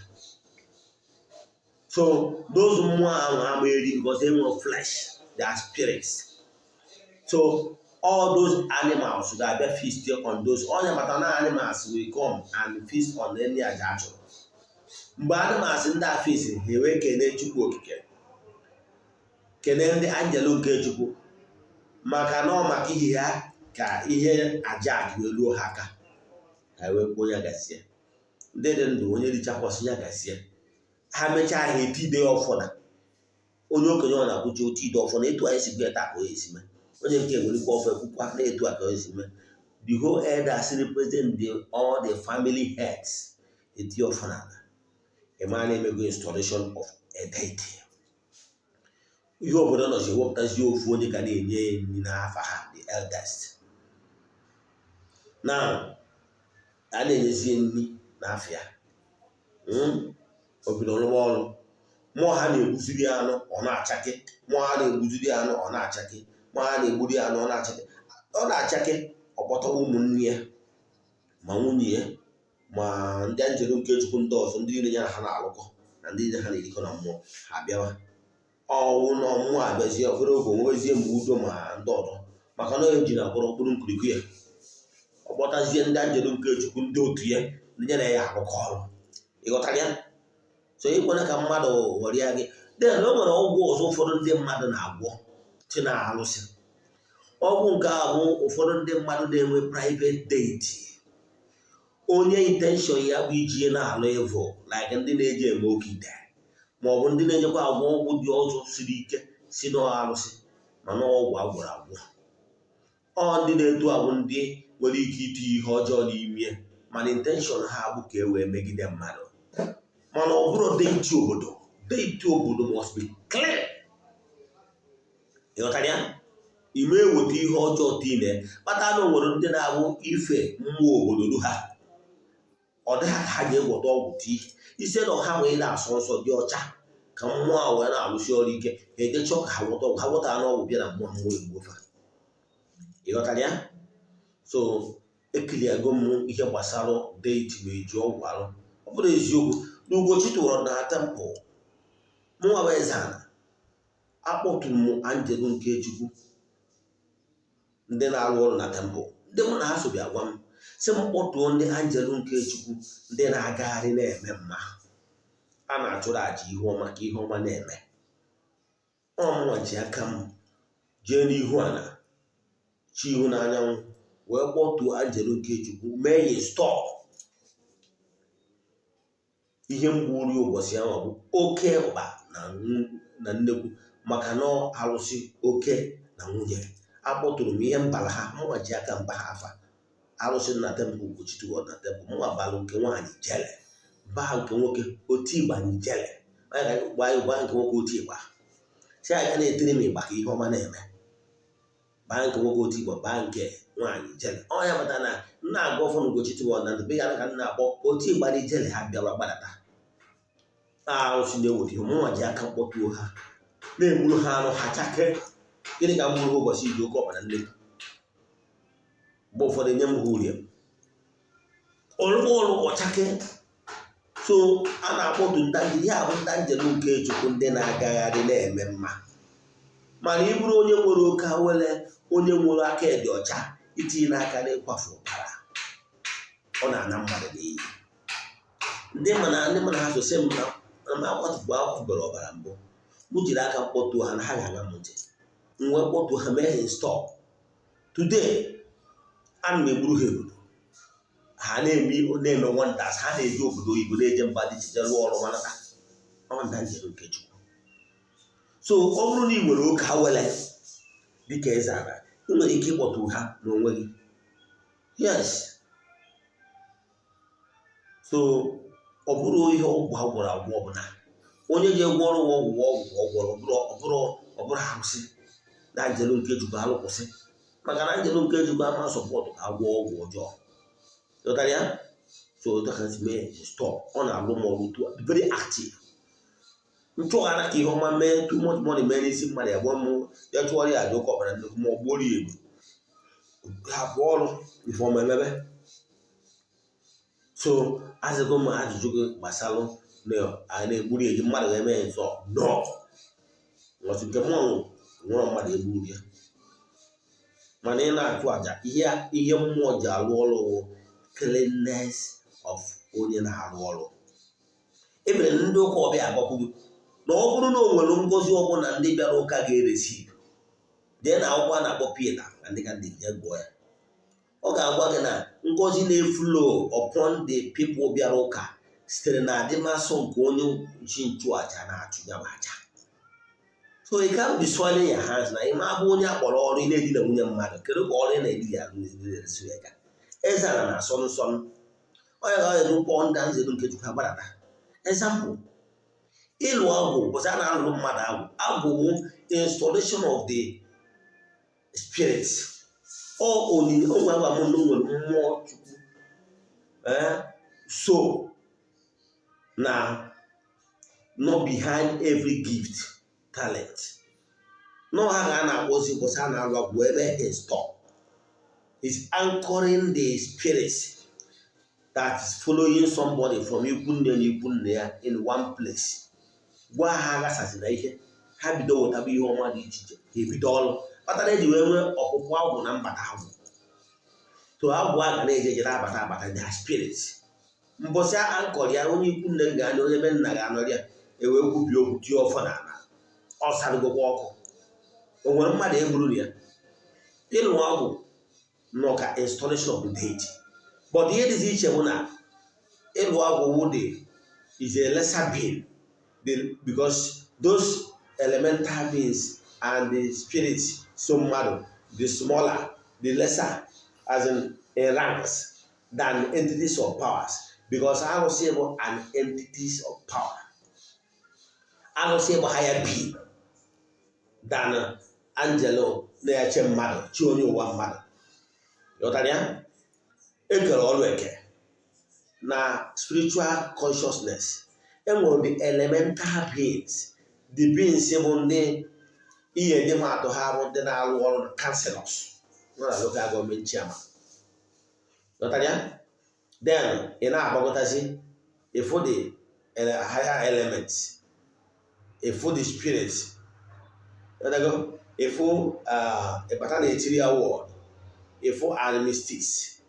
So those mmụọ ahụ ama eri because they nwere flesh, they are spirits. So all those animals ga-abịa feast on those. Onye mata na animals will come and feast on any aja achụrụ. Mgbe animals ndị a feast, ha wee kene Chukwu Okike, kene ndị anjelu nke Chukwu, maka na ọ maka ihe ha ka ihe aja a ji wee ruo ha aka. Ha wee kwuo ya gazie, ndị dị ndụ, onye richakwasị ya gazie. Ha mechaa, ha etide ọfọ na onye okenye ọ na-akwụchi otu ide ọfọ na etu anyị si gwa ya taa ka o esi mee. Onye nke ewerekwa ọfọ ekwukwa na etu a ka o esi mee. The whole elders represent all the family heads eti ọfọ n'ala. Ịma na-emego installation of a deity. Ihe obodo nọchi ewepụtazi ofu onye ga na-enye ya nri n'afa ha, the eldest. Now a na-enyezie nri n'afọ ya. O bido rụwa ọrụ. Mmụọ ha na-egbuziri anụ, ọ na-achake. Mmụọ ha na-egbuziri anụ, ọ na-achake. Mmụọ ha na-egburi anụ, ọ na-achake, ọ na-achake. Ọ kpọtawa ụmụnne ya, ma nwunye ya, ma ndị njelu nke Chukwu ndị ọzọ, ndị niile ya na ha na-alụkọ na ndị niile ha na-erikọ na mmụọ, ha bịawa. Ọwụ na mmụọ abịazie obere oge, onwezie mgbe udo ma ndị ọzọ, maka na onye ji na akpọrọ mkpụrụ nkurikwu ya. Ọ kpọtazie ndị anjelu nke Chukwu, ndị otu ya, ndị ya na ya arụkọ ọrụ. Ịghọtara ya? So ịkwena ka mmadụ ghọrịa gị. Then o nwere ọgwụ ọzọ ụfọdụ ndị mmadụ na-agwọ chi na alụsị. Ọgwụ nke a bụ ụfọdụ ndị mmadụ na-enwe private deity. Onye intention ya bụ iji na-alụ evil, like ndị na-eji eme oke ite, maọbụ ndị na-enyekwa agwọ ọgwụ dị ọzọ siri ike si n'arụsị, mana ọgwụ agwụrụ agwụ. Ọ ndị na-etu abụ ndị nwere ike itinye ihe ọjọọ n'ime, mana intention ha bụ ka e wee megide mmadụ. Mana ọ bụrụ deity obodo, deity obodo must be clear. Ịghọtara ya? Ime eweta ihe ọjọọ tinye kpata na o nwere ndị na-abụ ife mmụọ obodo ru ha, ọ dịghị ka ha ga-eweta ọgwụ tii ise na ha wee na-asọ nsọ, dị ọcha, ka mmụọ a wee na-alụsi ọrụ ike. Ha ejechọọ ka ha weta ọgwụ, ha weta n'ọgwụ bịa na mmụọ, mmụọ egbuo fa. Ịghọtara ya? So ekiliago m ihe gbasara deity ma eji ọgwụ arụ. Ọ bụrụ eziokwu na Ugochi tụrụ na temple mụnwa bụ eze ala, akpọtụrụ m anjelu nke Chukwu, ndị na-arụ ọrụ na temple, ndị mụ na ha so bịa gwa m, sị m kpọtuo ndị anjelu nke Chukwu, ndị na-agagharị na-eme mma, a na-achụrụ àjà ihe ọma ka ihe ọma na-eme. Ọmụnwa ji aka m jee n'ihu ala chi ihu n'anyanwụ wee kpọtuo anjelu nke Chukwu, mee ya stop. Ihe mgbu ụbọchị ahụ bụ oke ụkpa na nnekwu, maka na arụsị oke na nwunye akpọtụrụ m ihe mbala ha. Mụnwa ji aka mba ha afa arụsị na temple Ugochi tụrụ na temple. Mụnwa balụ nke nwaanyị jele, baa nke nwoke otu ịgba njele, gbaa gbaa nke nwoke otu ịgba, si aga na-etiri m ịgba ka ihe ọma na-eme. Baa nke nwoke otu ịgba, baa nke nwaanyị jele. Ọ ya pụtara na nna agụ ọfọ na Ugochi tụrụ na be ya ka nna akpọ otu ịgba na ijele, ha bịara gbadata. Arụsị na-eweta ihe, mụnwa ji aka mkpọtuo ha, na-egburu ha anụ ha chake. Gịnị ka m gburu ụbọchị iji oke ọkpa na nnekwu? Mgbe ụfọdụ nye m ha urie ọrụ ọrụ ọchake. So a na-akpọtu ndị ya bụ ndị anjelu nke Chukwu, ndị na-agagharị na-eme mma. Mana ị bụrụ onye nwere oke awele, onye nwere aka dị ọcha, itinye n'aka n'ịkwafu ọbara, ọ na-ana mmadụ n'iyi. Ndị mana ha so sị m na m akwatụpụ akwafubere ọbara mbụ, m jiri aka mkpọtuo ha na ha ga-aṅa m ntị. M wee kpọtuo ha, mee ha stop. Today ana m egburu ha ebudo, ha na-eme na-eme wonders. Ha na-eje obodo oyibo, na-eje mba dị iche iche rụọ ọrụ, manata ọ ndị njem nke Chukwu. So ọ bụrụ na ị nwere oke awele dịka eze ala, ị nwere ike ịkpọtụ ha n'onwe gị. Yes, so ọ bụrụ ihe ọgwụ agwọrọ agwọ ọbụla onye ji egwọ ọrụ ọgwụ ọgwụ ọgwọrọ ọ bụrụ arụsị na njelu nke Chukwu alụ kwụsị, maka na njelu nke Chukwu ama support ka agwọ ọgwụ ọjọọ. Ghọtara ya? So mee stop. Ọ na-alụ m ọrụ very active. Nchụghara ka ihe ọma mee, too much money mee n'isi mmadụ ya gwa m ya chụọrọ ya aja oke ọbara nnukwu, ma ọ gbuoro ya egbu, hapụ ọrụ ife ọma emebe. So azịgo m ajụjụ gị gbasalụ na a na-egburu eji mmadụ ga-eme ya nsọ no ọtụ nke mmụọ nwụrụ mmadụ egburu ya. Mana ị na-achụ àjà, ihe mmụọ ji alụ ọrụ wụ cleanness of onye na-arụ ọrụ. Ebere ndị ụka ọbịa agbakwuru na ọ bụrụ na o nwere ngozi ọbụla ndị bịara ụka ga-eresi, jee na akwụkwọ a na-akpọ Pita na ndị ka ndị jee gụọ ya, ọ ga-agwa gị na ngozi na-eflow upon the people bịara ụka sitere na adịmasọ nke onye chi nchụaja na-achụ ya bụ aja. So you can't be soiling your hands na ime abụ onye akpọrọ ọrụ ị na-edina nwunye mmadụ. Kedu ka ọrụ ị na-edina ya ya ga eze ala na-asọ nsọ? Onye ga edu mkpọ ndị nzedu nke Chukwu agbadata. Example, ịlụ agwụ, ụbọchị a na-alụ mmadụ agwụ, agwụ bụ installation of the spirit. Ọ onyinye onwe agwa m na o nwere mmụọ Chukwu so na not behind every gift, talent nọ ha ga a na-akpọzi ụbọchị a na-alụ agwụ ebe install is anchoring the spirit that is following somebody from ikwu nne na ikwu nne ya in one place. Gwa ha aghasazina ihe ha bido wetaba ihe ọma dị iche iche, ha ebido ọrụ kpatara eji wee nwee ọpụpụ agwụ na mbata agwụ. So agwụ a ga na-eje eje na-abata abata their spirit. Mbọsị ankọrọ ya, onye ikwu nne ga-anọ, onye be nna ga-anọrọ ya, ewee kwubi okwu, tie ọfọ n'ala, ọ sarụgokwa ọkụ. O nwere mmadụ egburu ya. Ịlụ agwụ nọ ka installation of the deity. But ihe dịzi iche bụ na ịlụ agwụ wụ the is a lesser being because those elemental beings and the spirits so mmadụ, the smaller, the lesser, as in ranks than entities of powers, because arụsị bụ an entities of power. Arụsị bụ higher being than angelo na-eche mmadụ, chi onye ụwa mmadụ. Ghọtara ya? Ekere ọrụ eke na spiritual consciousness. Enwere the elemental beings, the beings bụ ndị ihe ndị atụ ha bụ ndị na-arụ ọrụ na councillors nọ na local government chairman. Ghọtara ya? Then ị na-agbagọtazi ịfụ the higher elements, ịfụ the spirits. Ghọtago? Ịfụ, ịbata na material world, ịfụ animistics,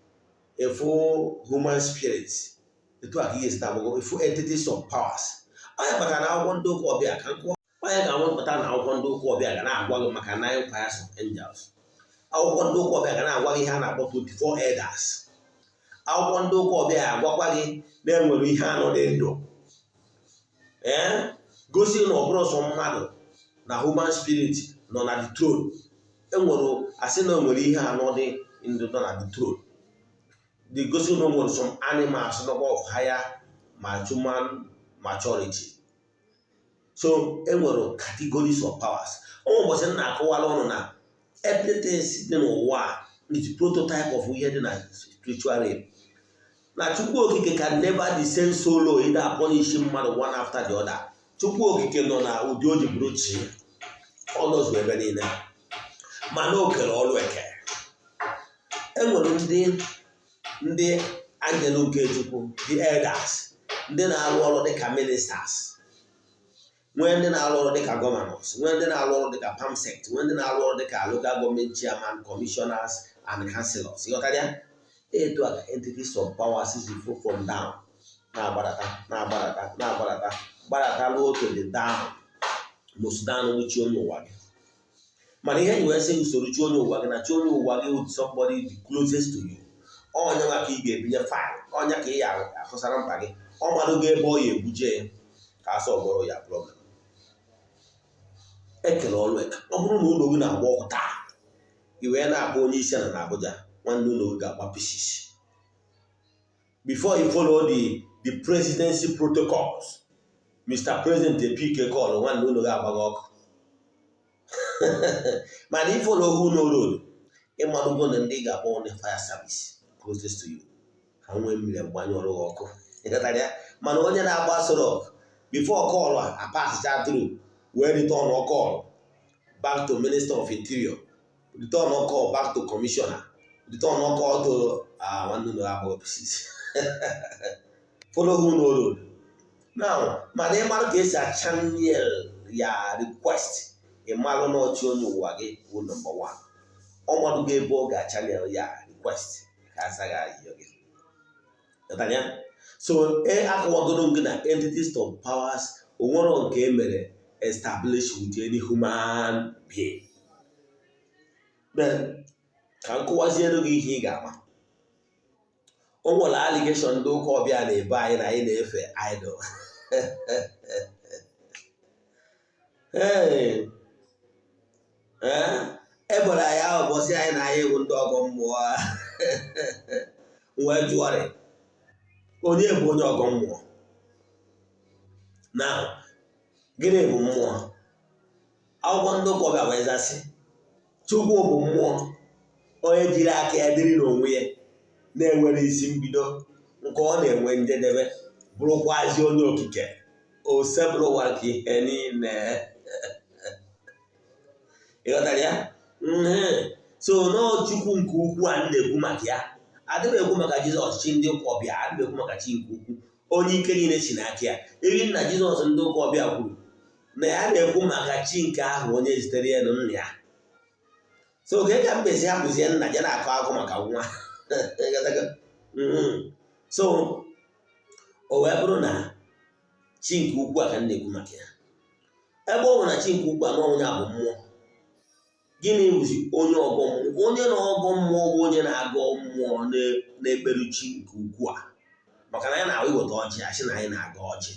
ịfụ human spirits. Etu a ka ihe si na-agbago, ịfụ entities of powers. Onye kpatara na akwụkwọ ndị ụka ọbịa ka nkụwa, onye ga-anwụ kpata na akwụkwọ ndị ụka ọbịa ga na-agwa gị maka nine choirs of angels. Akwụkwọ ndị ụka ọbịa ga na-agwa gị ihe a na-akpọ 24 elders. Akwụkwọ ndị ụka ọbịa agwakwa gị na enwere ihe anọ dị ndụ, ee, gosi na ọ bụrụ sọ mmadụ na human spirit nọ na the throne. Enwere, asị na enwere ihe anọ dị ndụ nọ na the throne. The gosi na o nwere some animals nọkwa of higher human maturity. So enwere categories of powers. Ụmụ ụbọchị m na-akọwara ụnụ na everything dị n'ụwa a is prototype of ihe dị na spiritual realm, na Chukwu Okike can never descend so low ịda punish mmadụ one after the other. Chukwu Okike nọ na ụdị o ji bụrụ chi, ọ nọzu ebe niile, mana o kere ọrụ eke. Enwere ndị angel nke Chukwu, the elders, ndị na-arụ ọrụ dịka ministers, nwee ndị na-arụ ọrụ dịka governors, nwee ndị na-arụ ọrụ dịka perm sec, nwee ndị na-arụ ọrụ dịka local government chairman, commissioners and councillors. Ịghọtara ya? Etu a ka entities of powers si flow from down, na-agbadata, na-agbadata, na-agbadata, gbadata ruo to the down most down, bụ chi onye ụwa gị. Mana ihe ji wee sị usoro chi onye ụwa gị na chi onye ụwa gị with somebody the closest to you, onye nwa ka ị ga-ebinye file, onye ka ị ga-akọsara mkpa gị, ọ madogo ebe ọ ya ebuje ya ka a solve ya problem. Ekele ọrụ eke. Ọ bụrụ na ụlọ gị na-agba ọkụ taa, i wee na-akpọ onye isi ala na Abuja, nwanne, ụlọ gị ga-agba pieces before you follow the presidency protocols. Mr. President e-pick call, nwanne, ụlọ gị agbaghị ọkụ. Mana i follow who no road, ịmalụgo na ndị ga-akpọ ndị fire service closest to you ha nwee mmiri mgbanye ọrụ gị ọkụ. Ịghọtara ya? Mana onye na-agba soro before call a pass through, wee return call back to Minister of Interior, return call back to commissioner, return call to nwanne ụlọ agbọghọ pieces. Follow who no road now. Mana ị mara ka esi channel ya request, ị malụ na ọchị onye ụwa gị bụ number one. Ọ madogo ebe ọ ga-channel ya request ka azaghị ayọ gị. Ghọtara ya? So e akọwagoro gị na entities of powers onwero nke e mere establish with any human being. Then ka m kụwaziere gị ihe ị ga-ama. O nwere allegation ndị ụka ọbịa na-ebo anyị na anyị na-efe idol. Hey! Ee, eboro anyị ahụ bọsị anyị na anyị bụ ndị ọgọ mmụọ. Wee jụọrị, onye bụ onye ọgọ mmụọ na gịnị bụ mmụọ? Akwụkwọ ndị ụka ọbịa wee zasị, Chukwu bụ mmụọ, onye jiri aka ya dịrị n'onwe ya, na-enwere isi mbido nke ọ na-enwe njedebe, bụrụkwazi onye okike osebụrụ ụwa nke ihe niile. Ịghọtara ya? So nọọ Chukwu nke ukwu a na-ekwu maka ya. Adịm ekwu maka Jizọs, chi ndị ụka ọbịa. Adịm ekwu maka chi nke ukwu, onye ike niile si n'aka ya. Eri nna Jizọs ndị ụka ọbịa kwuru na ya na-ekwu maka chi nke ahụ onye zitere ya na nna ya. So ka ka mbezi hapụzie nna ya na-akọ akụ maka nwa. So o wee bụrụ na chi nke ukwu a ka m na-ekwu maka ya. Ebe ọ bụ na chi nke ukwu a na onye a bụ mmụọ. Gịnị bụzi onye ọgọ mmụọ? Onye na-ọgọ mmụọ bụ onye na-agọ mmụọ na-ekpere chi nke ukwuu a, maka na anyị na-ahụ iweta ọjị, asị na anyị na-agọ ọjị.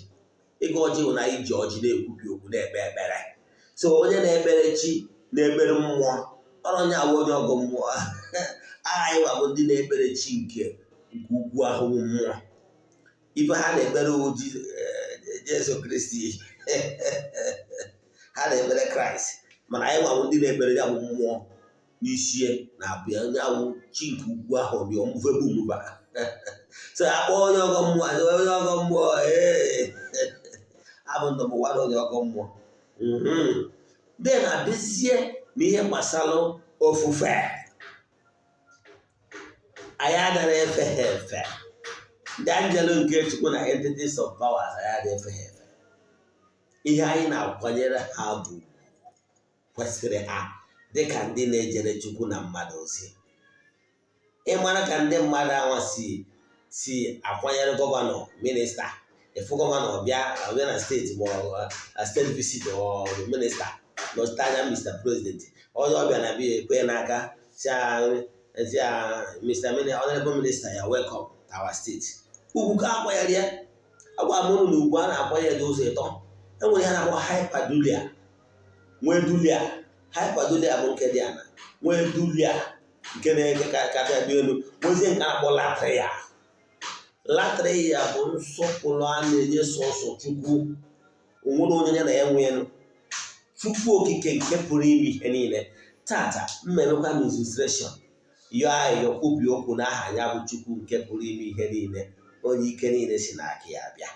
Ịgọ ọjị bụ na anyị ji ọjị na-ekwubi okwu, na-ekpe ekpere. So onye na-ekpere chi, na-ekpere mmụọ, ọrụ onye awụ onye ọgọ mmụọ. Anyị nwa bụ ndị na-ekpere chi nke ukwu ahụ bụ mmụọ. Ife ha na-ekpere oji Jesu Kristi, ha na-ekpere Kraịst, mana anyị nwa bụ ndị na-ekpere ya bụ mmụọ n'isie na abịa onye awụ chi nke ukwu ahụ dị ọmụvegbu mụba. So akpọ onye ọgọ mmụọ, onye ọgọ mmụọ, ee, abụ ndọbụ nwa onye ọgọ mmụọ. Then abịazie n'ihe gbasara ofufe, anyị agaghị efe ha efe. Ndị anjelu nke Chukwu na entities of powers, anyị adịghị efe ha efe. Ihe anyị na-akwanyere ha bụ kwesịrị ha dịka ndị na-ejere Chukwu na mmadụ ozi. Ịmara ka ndị mmadụ anwa si akwanyere governor, minister, ịfụ governor bịa ọbịa na steeti ma ọ state visit, ọ minister nọchite anya Mr. President, onye ọbịa na bịa ekwe n'aka si Mr. Honorable Minister ya, welcome to our state. Ugwu ka akwanyere ya. Agwa m unu na ugwu a na-akwanyere dị ụzọ ịtọ. Enwere ihe a na-akpọ hyperdulia, nwee dulia. Hyperdulia bụ nke dị ala, nwee dulia nke na-eke kacha dị elu, nwezie nke a na-akpọ latria. Latria bụ nsọpụrụ a na-enye sọsọ Chukwu, onwere onye ya na ya nwee. Chukwu Okike nke pụrụ ime ihe niile. Tata mmemekwa ministration, yọọ ayịyọ, kwubi okwu n'aha ya bụ Chukwu nke pụrụ ime ihe niile, onye ike niile si n'aka ya bịa.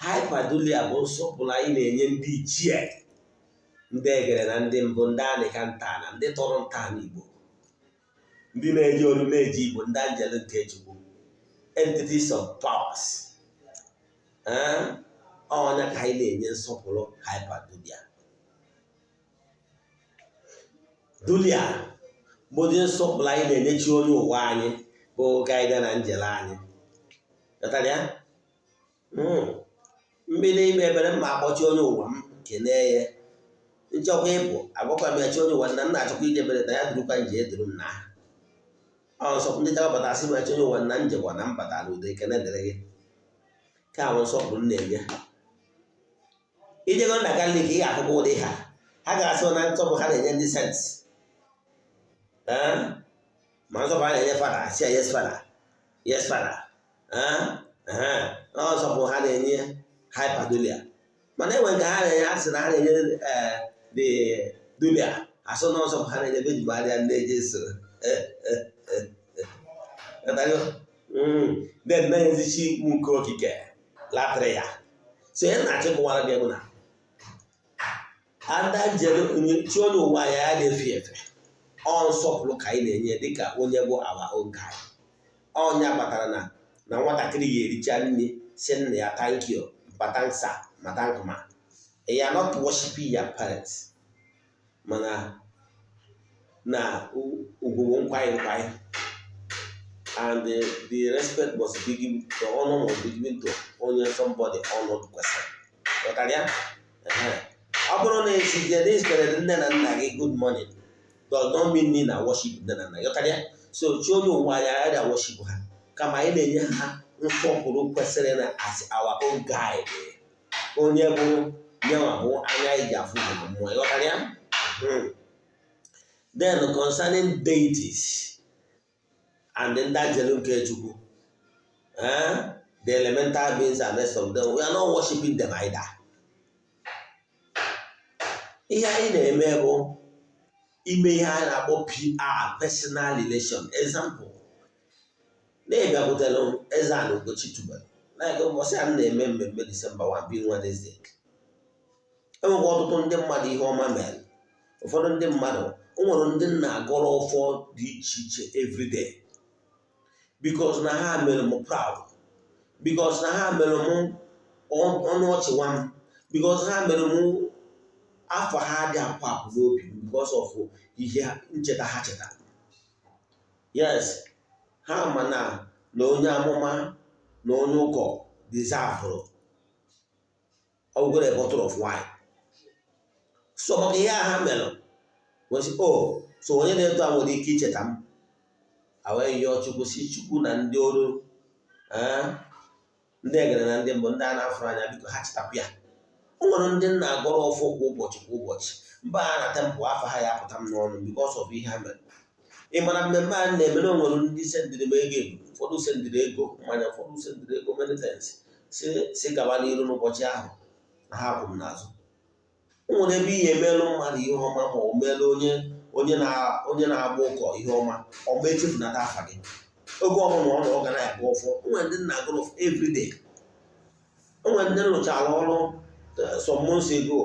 Hyperdulia bụ nsọpụrụ anyị na-enye ndị ichie, ndị egere na ndị mbụ, ndị anịka nta na ndị tọrọ ntọala Igbo, ndị na-eji olu na-eji Igbo, ndị anjelu nke Chukwu, entities of powers. Ọnya ka anyị na-enye nsọpụrụ hyperdulia. Dulia bụ ụdị nsọpụrụ anyị na-enye chi onye ụwa anyị bụ guide na njele anyị. Ghọtara ya? Mbido ime ebere mma akpọchi onye ụwa m, kenee ya, nchọkwa ịpụ, agwakwa m ya, chi onye ụwa nna nna, achọkwa ije mere na ya durukwa nje eduru m na ọ nsọpụrụ. Ndị chọrọ asị m ya, chi onye ụwa nna, njekwa na mbata n'udo, ekene dịrị gị. Ka ahụ nsọpụrụ m na-enye. Ijego na Katọlik, ị ga-afụkwa ụdị ha. Ha ga-asị na nsọpụrụ ha na-enye ndị saints, ma nsọpụrụ ha na-enye fada, asị ya, "Yes, Father, yes, Father." Na nsọpụrụ ha na-enye hyperdulia, mana enwe nke ha na-enye, asị na ha na-enye the dulia, asụ na nsọpụrụ ha na-enye Virgin Maria, nne Jesu. Then na-enyezi chi nke okike latria. So ihe na-achịkọwara gị bụ na ada njelu chi onye ụwa ya ya na-efe efe, ọ nsọpụrụ ka anyị na-enye dịka onye bụ our own guy. Ọnya kpatara na nwatakịrị ga-ericha nri, si nna ya, "Thank you, papa, sir, ma thank ma." You are not worshiping your parents, mana na ugwu nkwanye nkwanye and the respect must be given, the honor must be given to onye somebody honor kwesịrị. Ghọtara ya? Ọ bụrụ na esije na isitere nne na nna gị "Good morning" does not mean na worship nne na nna gị. Ghọtara ya? So chi onye ụwa anyị anyị worship ha, kama anyị na-enye ha nsọpụrụ kwesịrị na as our own guide, onye bụ nyanwa bụ anya anyị ji afụ ụzọ na mmụọ. Ịghọtara ya? Then concerning deities and ndị angel nke Chukwu, the elemental beings and rest of them, we are not worshiping them either. Ihe anyị na-eme bụ ime ihe anyị na-akpọ PR, personal relation. Example, na-ịbịakwutere m Eze-Ana Ugochi tubelu, like ụbọchị a m na-eme mmemme December 1 being Wednesday, enwekwa ọtụtụ ndị mmadụ ihe ọma mere. Ụfọdụ ndị mmadụ, o nwere ndị nna agọrọ ọfọ dị iche iche everyday because na ha mere m proud, because na ha mere m ọnụ ọchị nwa m, because ha mere m afọ ha dị apụ apụ n'obi m because of ihe ncheta ha chetara. Yes, ha ma na onye amụma na onye ụkọ deserve ọgwụgwọ a bottle of wine. So maka ihe a ha mere wesị o so onye na-eto a nwere ike icheta m a wee yọọ Chukwu, si Chukwu na ndị ọrụ, ndị egere na ndị mbụ, ndị a na-afụrụ anya, biko ha chetakwa ya. O nwere ndị nna agọrọ ọfọ kwa ụbọchị kwa ụbọchị mba ha na temple, afọ ha ya apụta m n'ọnụ because of ihe ha mere. Ị mara mmemme a na-eme na o nwere ndị sendịrị m ego ebu, ụfọdụ sendịrị ego mmanya, ụfọdụ sendịrị ego, many things, si gaba n'iru n'ụbọchị ahụ na ha kwụ m n'azụ. O nwere ebe ihe emelụ mmadụ ihe ọma, ma ọ meelụ onye na-agba ụkọ ihe ọma, ọma echefunata afa gị. Oge ọbụla ọ na ọ ga na-agba ọfọ. O nwere ndị nna agụrụ everyday, o nwere ndị rụchara ọrụ some months ago,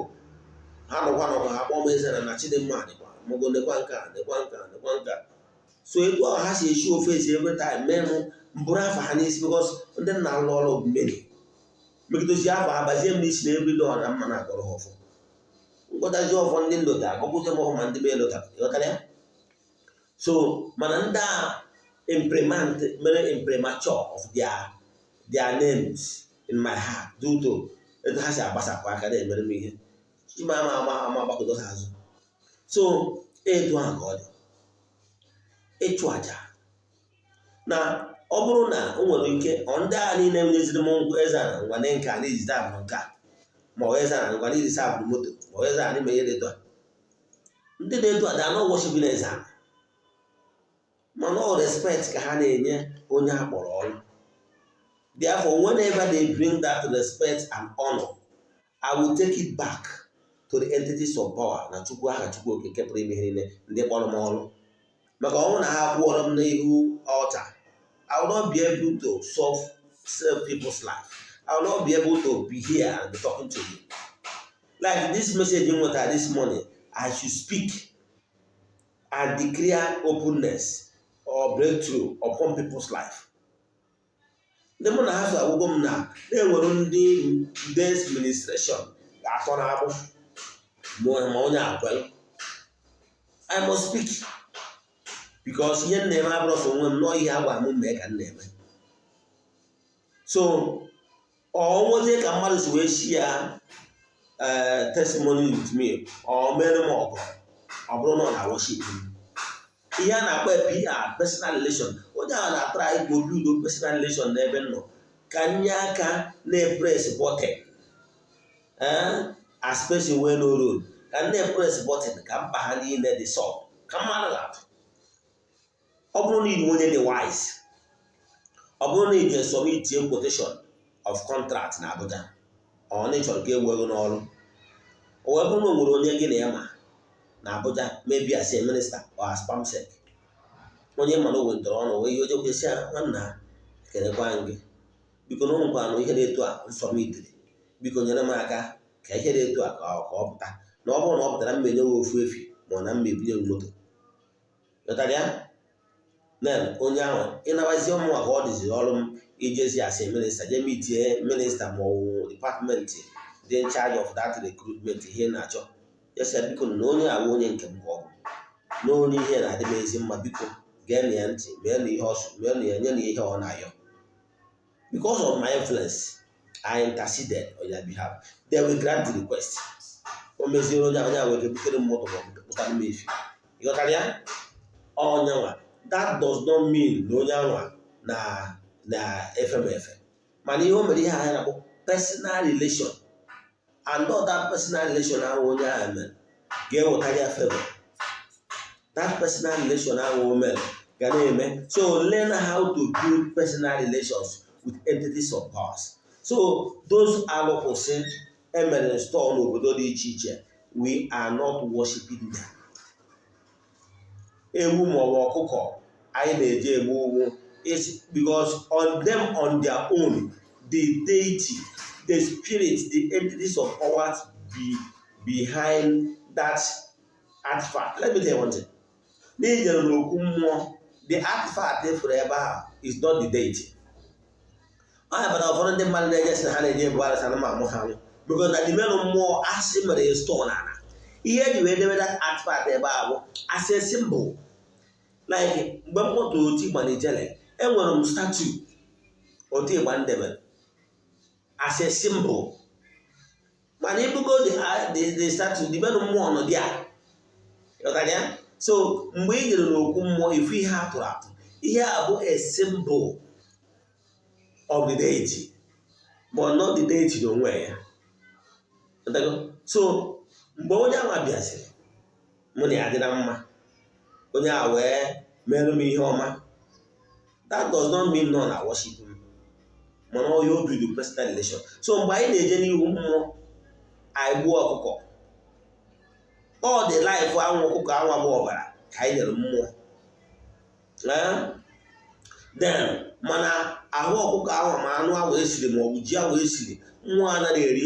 ha nọkwa nọkwa ha kpọọ m, eze na Chidimma dịkwa mogo, nekwa nka, nekwa nka, nekwa nka. So etu ahụ ha si eshi ofe esi every time mee mụ mbụrụ afa ha n'isi, because ndị nna alụ ọrụ bụ mmeri megidozi afọ ha bazie m n'isi na everyday ọ na mma na-agọrọ ha ọfọ ngọtazi ọfọ. Ndị ndota agọkwụzi m ọfọ, ma ndị be elotara, ịghọtara ya. So mana ndị a implement mere imprimatur of their names in my heart due to etu ha si agbasapụ aka na-emere m ihe chima ama ama ama agbakọdo ha azụ. So etu ahụ ka ọ dị ịchụ àjà na ọ bụrụ na o nwere ike ọ ndị agha niile nyeziri m ngwa, eze na ngwa na nke a na-ejide abụrụ nke a, ma ọ eze na ngwa na ejide abụrụ moto, ma ọ eze na ime ihe dị etu a. Ndị dị etu a dị anọ worshiping eze a, mana ọ respect ka ha na-enye onye a kpọrọ ọrụ. Therefore, whenever they bring that respect and honor, I will take it back to the entities of power na Chukwu aha Chukwu Okike pụrụ ime ihe niile, ndị kpọrọ m ọrụ. Maka ọnwụ na ha kwụọrọ m n'ihu altar, I will not be able to solve save people's life. I will not be able to be here and be talking to you like this. Message m nwetara this morning, I should speak and declare openness or breakthrough upon people's life. Ndị mụ na ha so agwụgwọ m na na-enwere ndị this ministration ga-atọ n'agbụ ma onye akwelụ. I must speak because ihe m na-eme abụrụ sọ onwe m nọọ, ihe a gwara m mee ka m na-eme. So ọ nwezie ka mmadụ si wee share testimony with me, ọ mere m ọgụ, ọ bụrụ na ọ na worship m. Ihe a na-akpọ PR, personal relation, onye ahụ na-atara ka o build personal relation n'ebe m nọ, ka nye aka na-epress button as person wey no road, ka m na-epress button ka mkpa ha niile dị solve, ka mmadụ ga-atụ. Ọ bụrụ na ị onye dị wise, ọ bụrụ na ị ga-esubmit quotation of contract na Abuja, ọ na ị chọrọ ka e wee gị n'ọrụ, o wee bụrụ na o nwere onye gị na ya ma na Abuja, maybe as a minister or as perm sec, onye mana o wetara ọnụ wee ihe oje kwesị, nwanna, ekelekwa gị, biko na ụmụkwanụ ihe dị etu a nsọmitiri, biko nyere m aka ka ihe dị etu a ka ọ pụta, na ọ bụrụ na ọ pụtara, mma enye ofu efi, ma ọ na mma ebunye m moto. Ghọtara ya? Then onye ahụ ịnabazi ọmụnwa ka ọ dịziri ọrụ m ijezi asị minister jee meetie minister ma ọ bụ department dị in charge of that recruitment ihe na-achọ ya, sị biko na onye awụ onye nke m ka ọ bụ na onye ihe na-adị m ezi mma, biko gee na ya ntị, mee na ihe ọsụ, mee na ya, nye na ihe ọ na-ayọ. Because of my influence, I interceded on their behalf, they will grant the request. O meziere onye ahụ, onye ahụ wee butere m moto ma ọ bụ kpụtara m efi. Ịghọtara ya? Onye nwa, that does not mean na onye anwa na na-efe m efe, mana ihe o mere, ihe ahụ na-akpọ personal relation, and all that personal relation ahụ onye ahụ mere ga-ewetara ya favor. That personal relation ahụ o mere ga na-eme. So learn how to build personal relations with entities of powers. So those alụkwụsị emere install n'obodo dị iche iche, we are not worshiping them. Ewu maọbụ ọkụkọ anyị na-eji egbu ugwu is because on them, on their own, the deity, the spirit, the entities of powers be behind that artifact. Let me tell you one thing: n'ijere n'okwu mmụọ, the artifact efere ebe ahụ is not the deity. Ọ ya bara ụfọdụ ndị mmadụ na-eje sị na ha na-eje ebu arụsị anụ amụ ha nwụ, because na the men mmụọ asị mere ya store n'ala. Ihe eji wee debe that artifact ebe a bụ as a symbol. Like mgbe m kpọtụrụ otu ịgba n'Ijele, enwere m statue otu ịgba ndebere as a symbol. Mana ibugo the statue, dibenu mmụọ nọ dị a, ghọtara ya? So mgbe ị jere n'okwu mmụọ, ifu ihe a tụrụ atụ, ihe a bụ a symbol of the deity, but not the deity n'onwe ya. So mgbe onye anwa bịaziri, mụ na ya dị na mma, onye a wee merụ m ihe ọma, that does not mean nọ na worship m, mana ọ ya obi the personal relation. So mgbe anyị na-eje n'ihu mmụọ, anyị gbuo ọkụkọ, ọ dị life anwụ ọkụkọ anwa bụ ọbara ka anyị nyere mmụọ. Then mana ahụ ọkụkọ anwa, ma anụ ahụ esiri ma ọ bụ ji ahụ esiri, mmụọ anaghị eri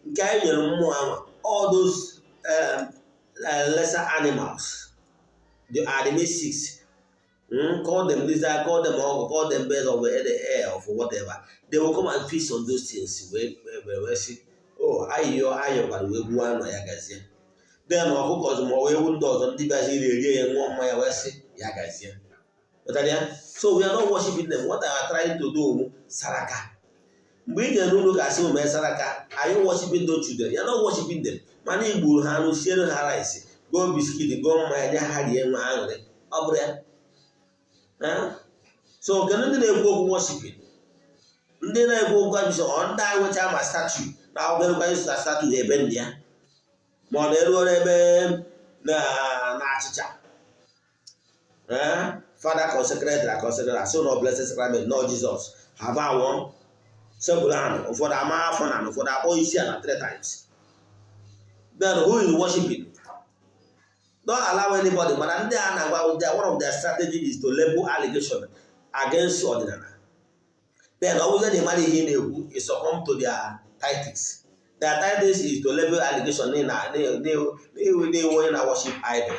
nke anyị nyere mmụọ anwa. All those lesser animals, are the mystics, call them lizard, call them ọgụ, call them birds of the air of whatever, they will come and feast on those things. Wee sị, "Oh, ayịyọ ayọkwara," wee gbuo anụ ya, gazie. Then ọkụkọ ọzọ ma ọ wee ewu ndị ọzọ ndị bịaziri erie ya, ṅụọ mmanya, wee sị ya gazie. Ghọtara ya? So we are not worshiping them. What I are trying to do, saraka. Mgbe ị jere n'ụlọ ga-asị mee saraka, are you worshiping those children? You are not worshiping them. Mana i gburu ha anụ, siere ha rice, goo biscuit, goo mmanya, nye ha rie, nwe aṅụrị. Ọ bụrụ ya. So kedu ndị na-ekwu okwu worshiping? Ndị na-ekwu okwu abịsọ ọ ndị a nwecha ma statue na akwụkwọ ịzụta statue ebe ndị ya, ma ọ na-eruo n'ebe na achịcha fada consecrated na consecrated, asị na blessed sacrament nọ Jizọs ha ba awọ sekpuru anụ, ụfọdụ ama afọ na ụfọdụ akpọ isi ala three times. Then who is worshiping? Don't allow anybody. Mana ndị a na-agwa, one of their strategy is to label allegation against ọdịnala. Then ọ bụrụ na ị mara ihe ị na-ekwu, you succumb to their tactics. Their tactics is to label allegation na na-ewe onye na worship idol.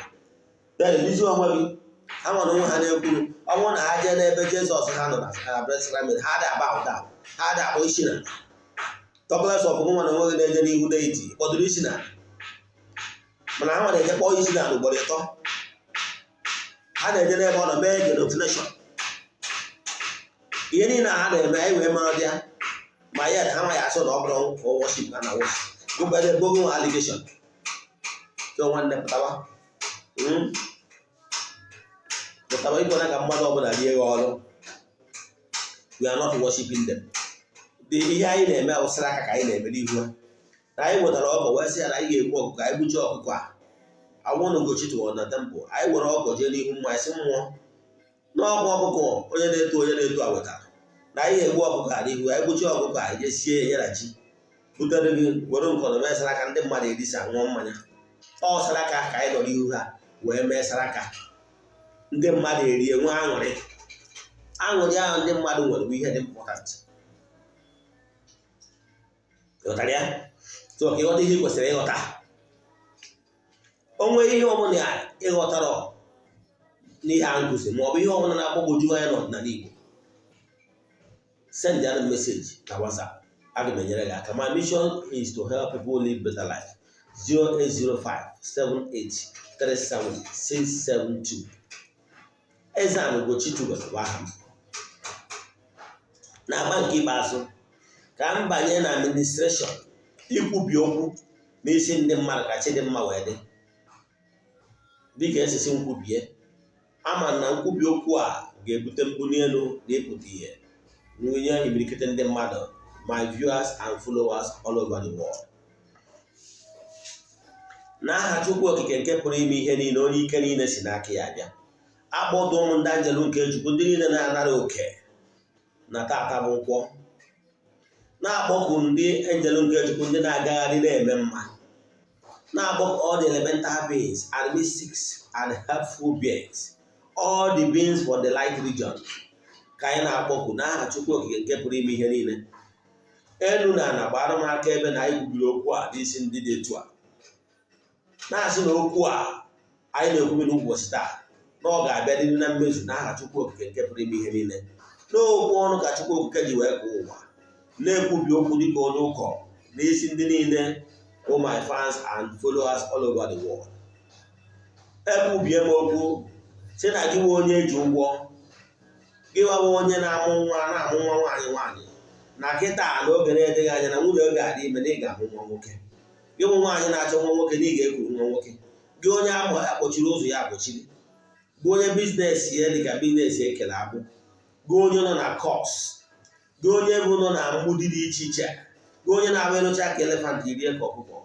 Then ezi onwe gị ha nwere onwe ha na-ekwuru, ọ bụrụ na ha jee n'ebe Jizọs ha nọ na blessed sacrament, ha dị aba ụda, ha dị akpọ isi na talk less of nwa na onwe gị na-eje n'ihu deity kpọdụrụ isi na. Mana ha nwere eje kpọọ isi na ugboro ịtọ, ha na-eje n'ebe ọ nọ mee genuflection, ihe niile ha na-eme, anyị wee mara dị ya. Ma yet ha ma ya asụ na ọ bụrụ worship ha na worship gụgbede bogo allegation. So nwanne, pụtawa, pụtawa, ịkwena ka mmadụ ọbụla rie ya ọrụ. We are not worshiping them. The ihe anyị na-eme awụsara aka ka anyị na-eme n'ihu ha, na anyị wetara ọkọ wee sị ya na anyị ga-egbu ọkụkọ, anyị gbuchie ọkụkọ a awụ na Ugochi tụrụ na temple, anyị were ọkọ jee n'ihu mmụọ, anyị sị mmụọ n'ọkwa ọkụkọ onye na-eto a wetara na anyị ga-egbu ọkụkọ a n'ihu, anyị gbuchie ọkụkọ a, jee sie ya na ji, butere gị, were nkọnọ mee saraka, ndị mmadụ erisa, ṅụọ mmanya. Ọ saraka ka anyị nọ n'ihu ha wee mee saraka, ndị mmadụ erie, nwee aṅụrị. Aṅụrị ahụ ndị mmadụ nwere bụ ihe dị important. Ghọtara ya? So ka ịghọta ihe ị kwesịrị ịghọta, onwe ihe ọbụla ịghọtara n'ihe a nkụzi, ma ọ bụ ihe ọbụla na-agbagwoju anya n'ọdịnala Igbo, send ya message na WhatsApp, aga m enyere gị aka. My mission is to help people live better life. 0805 7837 672. Eze-Ana Ugochi tubelu bụ aha m. Na-agba nke ikpeazụ, ka m banye na administration, ikwubi okwu n'isi ndị mmadụ ka chi dị mma wee dị dịka esisi nkwubie. Ama na nkwubi okwu a ga-ebute mbuli elu na ịpụta ihe nwunye imirikiti ndị mmadụ, my viewers and followers all over the world. N'aha Chukwu Okike nke pụrụ ime ihe niile, onye ike niile si n'aka ya bịa, akpọdụ ụmụ ndị anjelu nke Chukwu, ndị niile na-anara oke na tata bụ nkwọ, na-akpọku ndị anjelu nke Chukwu, ndị na-agagharị na-eme mma, na-akpọku all the elemental beings and mystics and helpful beings, all the beings for the light region, ka anyị na-akpọku n'aha Chukwu Okike nke pụrụ ime ihe niile. Elu na ala gbara m aka ebe na anyị kwubiri okwu a n'isi ndị dị etu a, na-asị na okwu a anyị na-ekwubi n'ụbọchị taa na ọ ga-abịa dịrị na mmezu n'aha Chukwu Okike nke pụrụ ime ihe niile. N'okwu ọnụ ka Chukwu Okike ji wee kee ụwa, na-ekwubi okwu dịka onye ụkọ n'isi ndị niile bụ my fans and followers all over the world. Ekwubie m okwu sị na gị nwe onye eji ụgwọ, gị nwawa onye na-amụ nwa, na-amụ nwa nwaanyị nwaanyị, na kịta n'oge na-edịghị anya na nwunye ga-adị ime, na ị ga-amụ nwa nwoke. Gị bụ nwaanyị na-achọ nwa nwoke, na ị ga-ekuru nwa nwoke. Gị onye akpọchiri ụzọ ya akpọchiri, gị onye business ya dịka business ekele agbụ, gị onye nọ na curse, gị onye bụ nọ na mgbudi dị iche iche, gị onye na-abụ ịrụcha ka elephant rie ka ọkụkọ,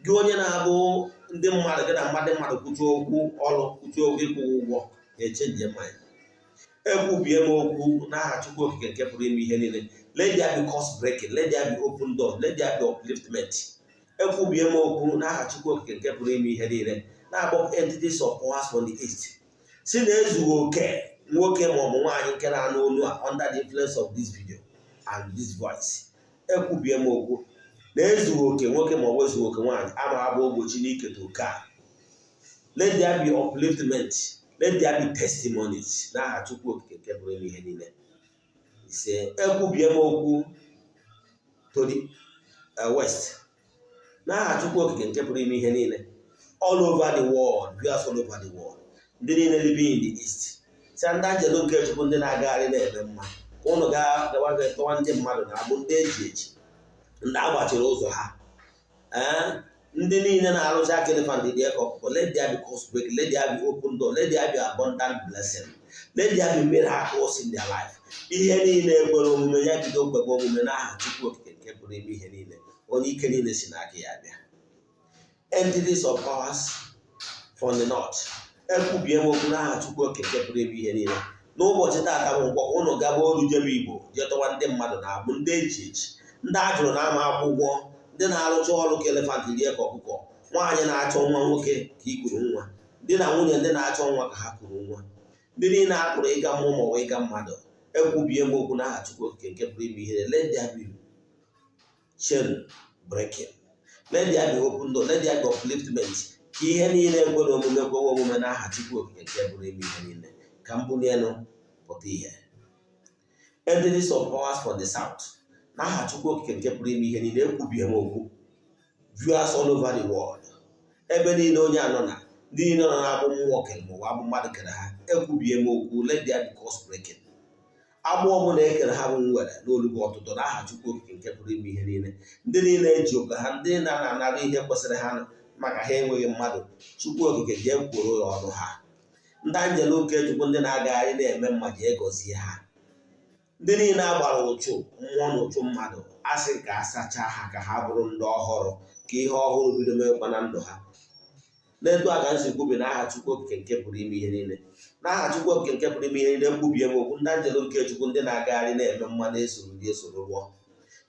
gị onye na-abụ ndị mmadụ, gị na mmadụ mmadụ kwuchie okwu ọrụ, kwuchie okwu ịkwụ ụgwọ, na-eche njem anyị. Ekwubie m okwu n'aha Chukwu Okike nke pụrụ ime ihe niile. Let there be curse breaking, let there be open door, let there be upliftment. Ekwubie m okwu n'aha Chukwu Okike nke pụrụ ime ihe niile, na-akpọ entities of powers from the east, si na ezughị oke nwoke maọbụ nwaanyị nke na-anụ olu a under the influence of this video and this voice. Ekwubie m okwu na ezughị oke nwoke maọbụ ezughị oke nwaanyị ama abụ ogbochi n'iketa oke a. Let there be upliftment, let there be testimonies n'aha Chukwu Okike nke pụrụ ime ihe niile. Ise. Ekwubie m okwu to the west n'aha Chukwu Okike nke pụrụ ime ihe niile, all over the world, viewers all over the world, ndị niile living in the east, si ndị anjelu nke Chukwu, ndị na-agagharị na-eme mma, ka ụnụ gawa tọwa ndị mmadụ na-agbụ, ndị eji eji, ndị agbachiri ụzọ ha, ee, ndị niile na-arụcha aka elephant dị ka ọkụkọ. Let there be curse break, let there be open door, let there be abundant blessing, let there be miracles in their life. Ihe niile ekwere omume, ya bido kwebe omume n'aha Chukwu Okike nke pụrụ ime ihe niile, onye ike niile si n'aka ya bịa. Entities of powers from the north, ekwubie m okwu n'aha Chukwu Okike nke pụrụ ime ihe niile. N'ụbọchị taata bụ nkwọ, ụnụ gaba olu jebe Igbo, jee tọwa ndị mmadụ na-agbụ, ndị eji eji, ndị a jụrụ na-ama akwụkwọ, ndị na-arụcha ọrụ ka elephant rie ka ọkụkọ, nwaanyị na-achọ nwa nwoke ka ị kuru nwa, di na nwunye ndị na-achọ nwa ka ha kuru nwa, ndị niile a kpụrụ ịga mmụọ ma ọ bụ ịga mmadụ. Ekwubie m okwu n'aha Chukwu Okike nke pụrụ ime ihe. Let there be chain breaking, let there be open door, let there be upliftment, ka ihe niile ekwere omume kwewe omume n'aha Chukwu Okike nke pụrụ ime ihe niile, ka mbuli elu pụta ihe. Entities of powers for the south, n'aha Chukwu Okike nke pụrụ ime ihe niile, ekwubie m okwu. Viewers all over the world, ebe niile onye anọ na ndị niile nọ na-agbụ mmụọ kere ma ụwa agbụ mmadụ kere ha, ekwubie m okwu. Let there be curse breaking. Agbụ ọbụla ekere ha bụ nwere n'olugbo ọtụtụ n'aha Chukwu Okike nke pụrụ ime ihe niile. Ndị niile eji oke ha, ndị na-anara ihe kwesịrị ha maka ha enweghị mmadụ, Chukwu Okike jee kwuoro ya ọnụ ha. Ndị anjelu nke Chukwu, ndị na-agagharị na-eme mma, jee gọzie ha. Ndị niile a gbara ụchụ mmụọ na ụchụ mmadụ, asị ka asachaa ha ka ha bụrụ ndị ọhụrụ, ka ihe ọhụrụ bido mekwa na ndụ ha. N'etu a ka m si kwubi n'aha Chukwu Okike nke pụrụ ime ihe niile. N'aha Chukwu Okike nke pụrụ ime ihe niile, kwubie m okwu. Ndị anjelu nke Chukwu, ndị na-agagharị na-eme mma, na-esoro ndị esoro rụọ,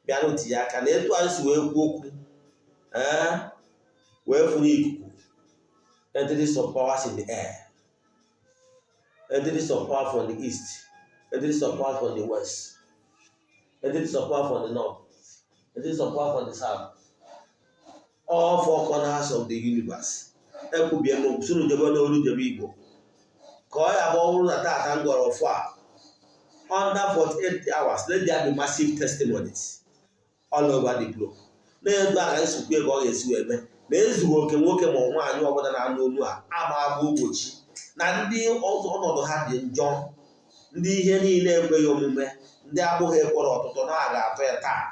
bịanụ tinye aka na etu anyị si wee kwuo okwu, ee, wee fụnye ikuku. Entities of powers in the air, entities of power from the east, entities of power from the west, entities of power from the north, entities of power from the south, all four corners of the universe, ekwubie m okwu sunu jebe n'olu jebe Igbo, ka ọ ya bụ ọ bụrụ na taata m gwara ọfụ a, under 48 hours, let there be massive testimonies all over the globe. Na-edu aka nsogbu ka ọ ga-esi wee mee na ezughị oke nwoke ma nwaanyị ọbụla na-anụ olu a ama agba ogbochi na ndị ọnọdụ ha dị njọ, ndị ihe niile ekweghị omume, ndị agbụghị ekwere ọtụtụ na a ga-atọ ya taa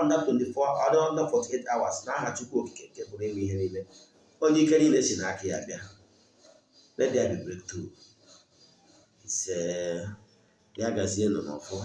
under 24, under 48 hours, n'aha Chukwu Okike nke pụrụ ime ihe niile, onye ike niile si n'aka ya bịa. Let there be breakthrough. Ise. Ya gazie nọ n'ọfọ.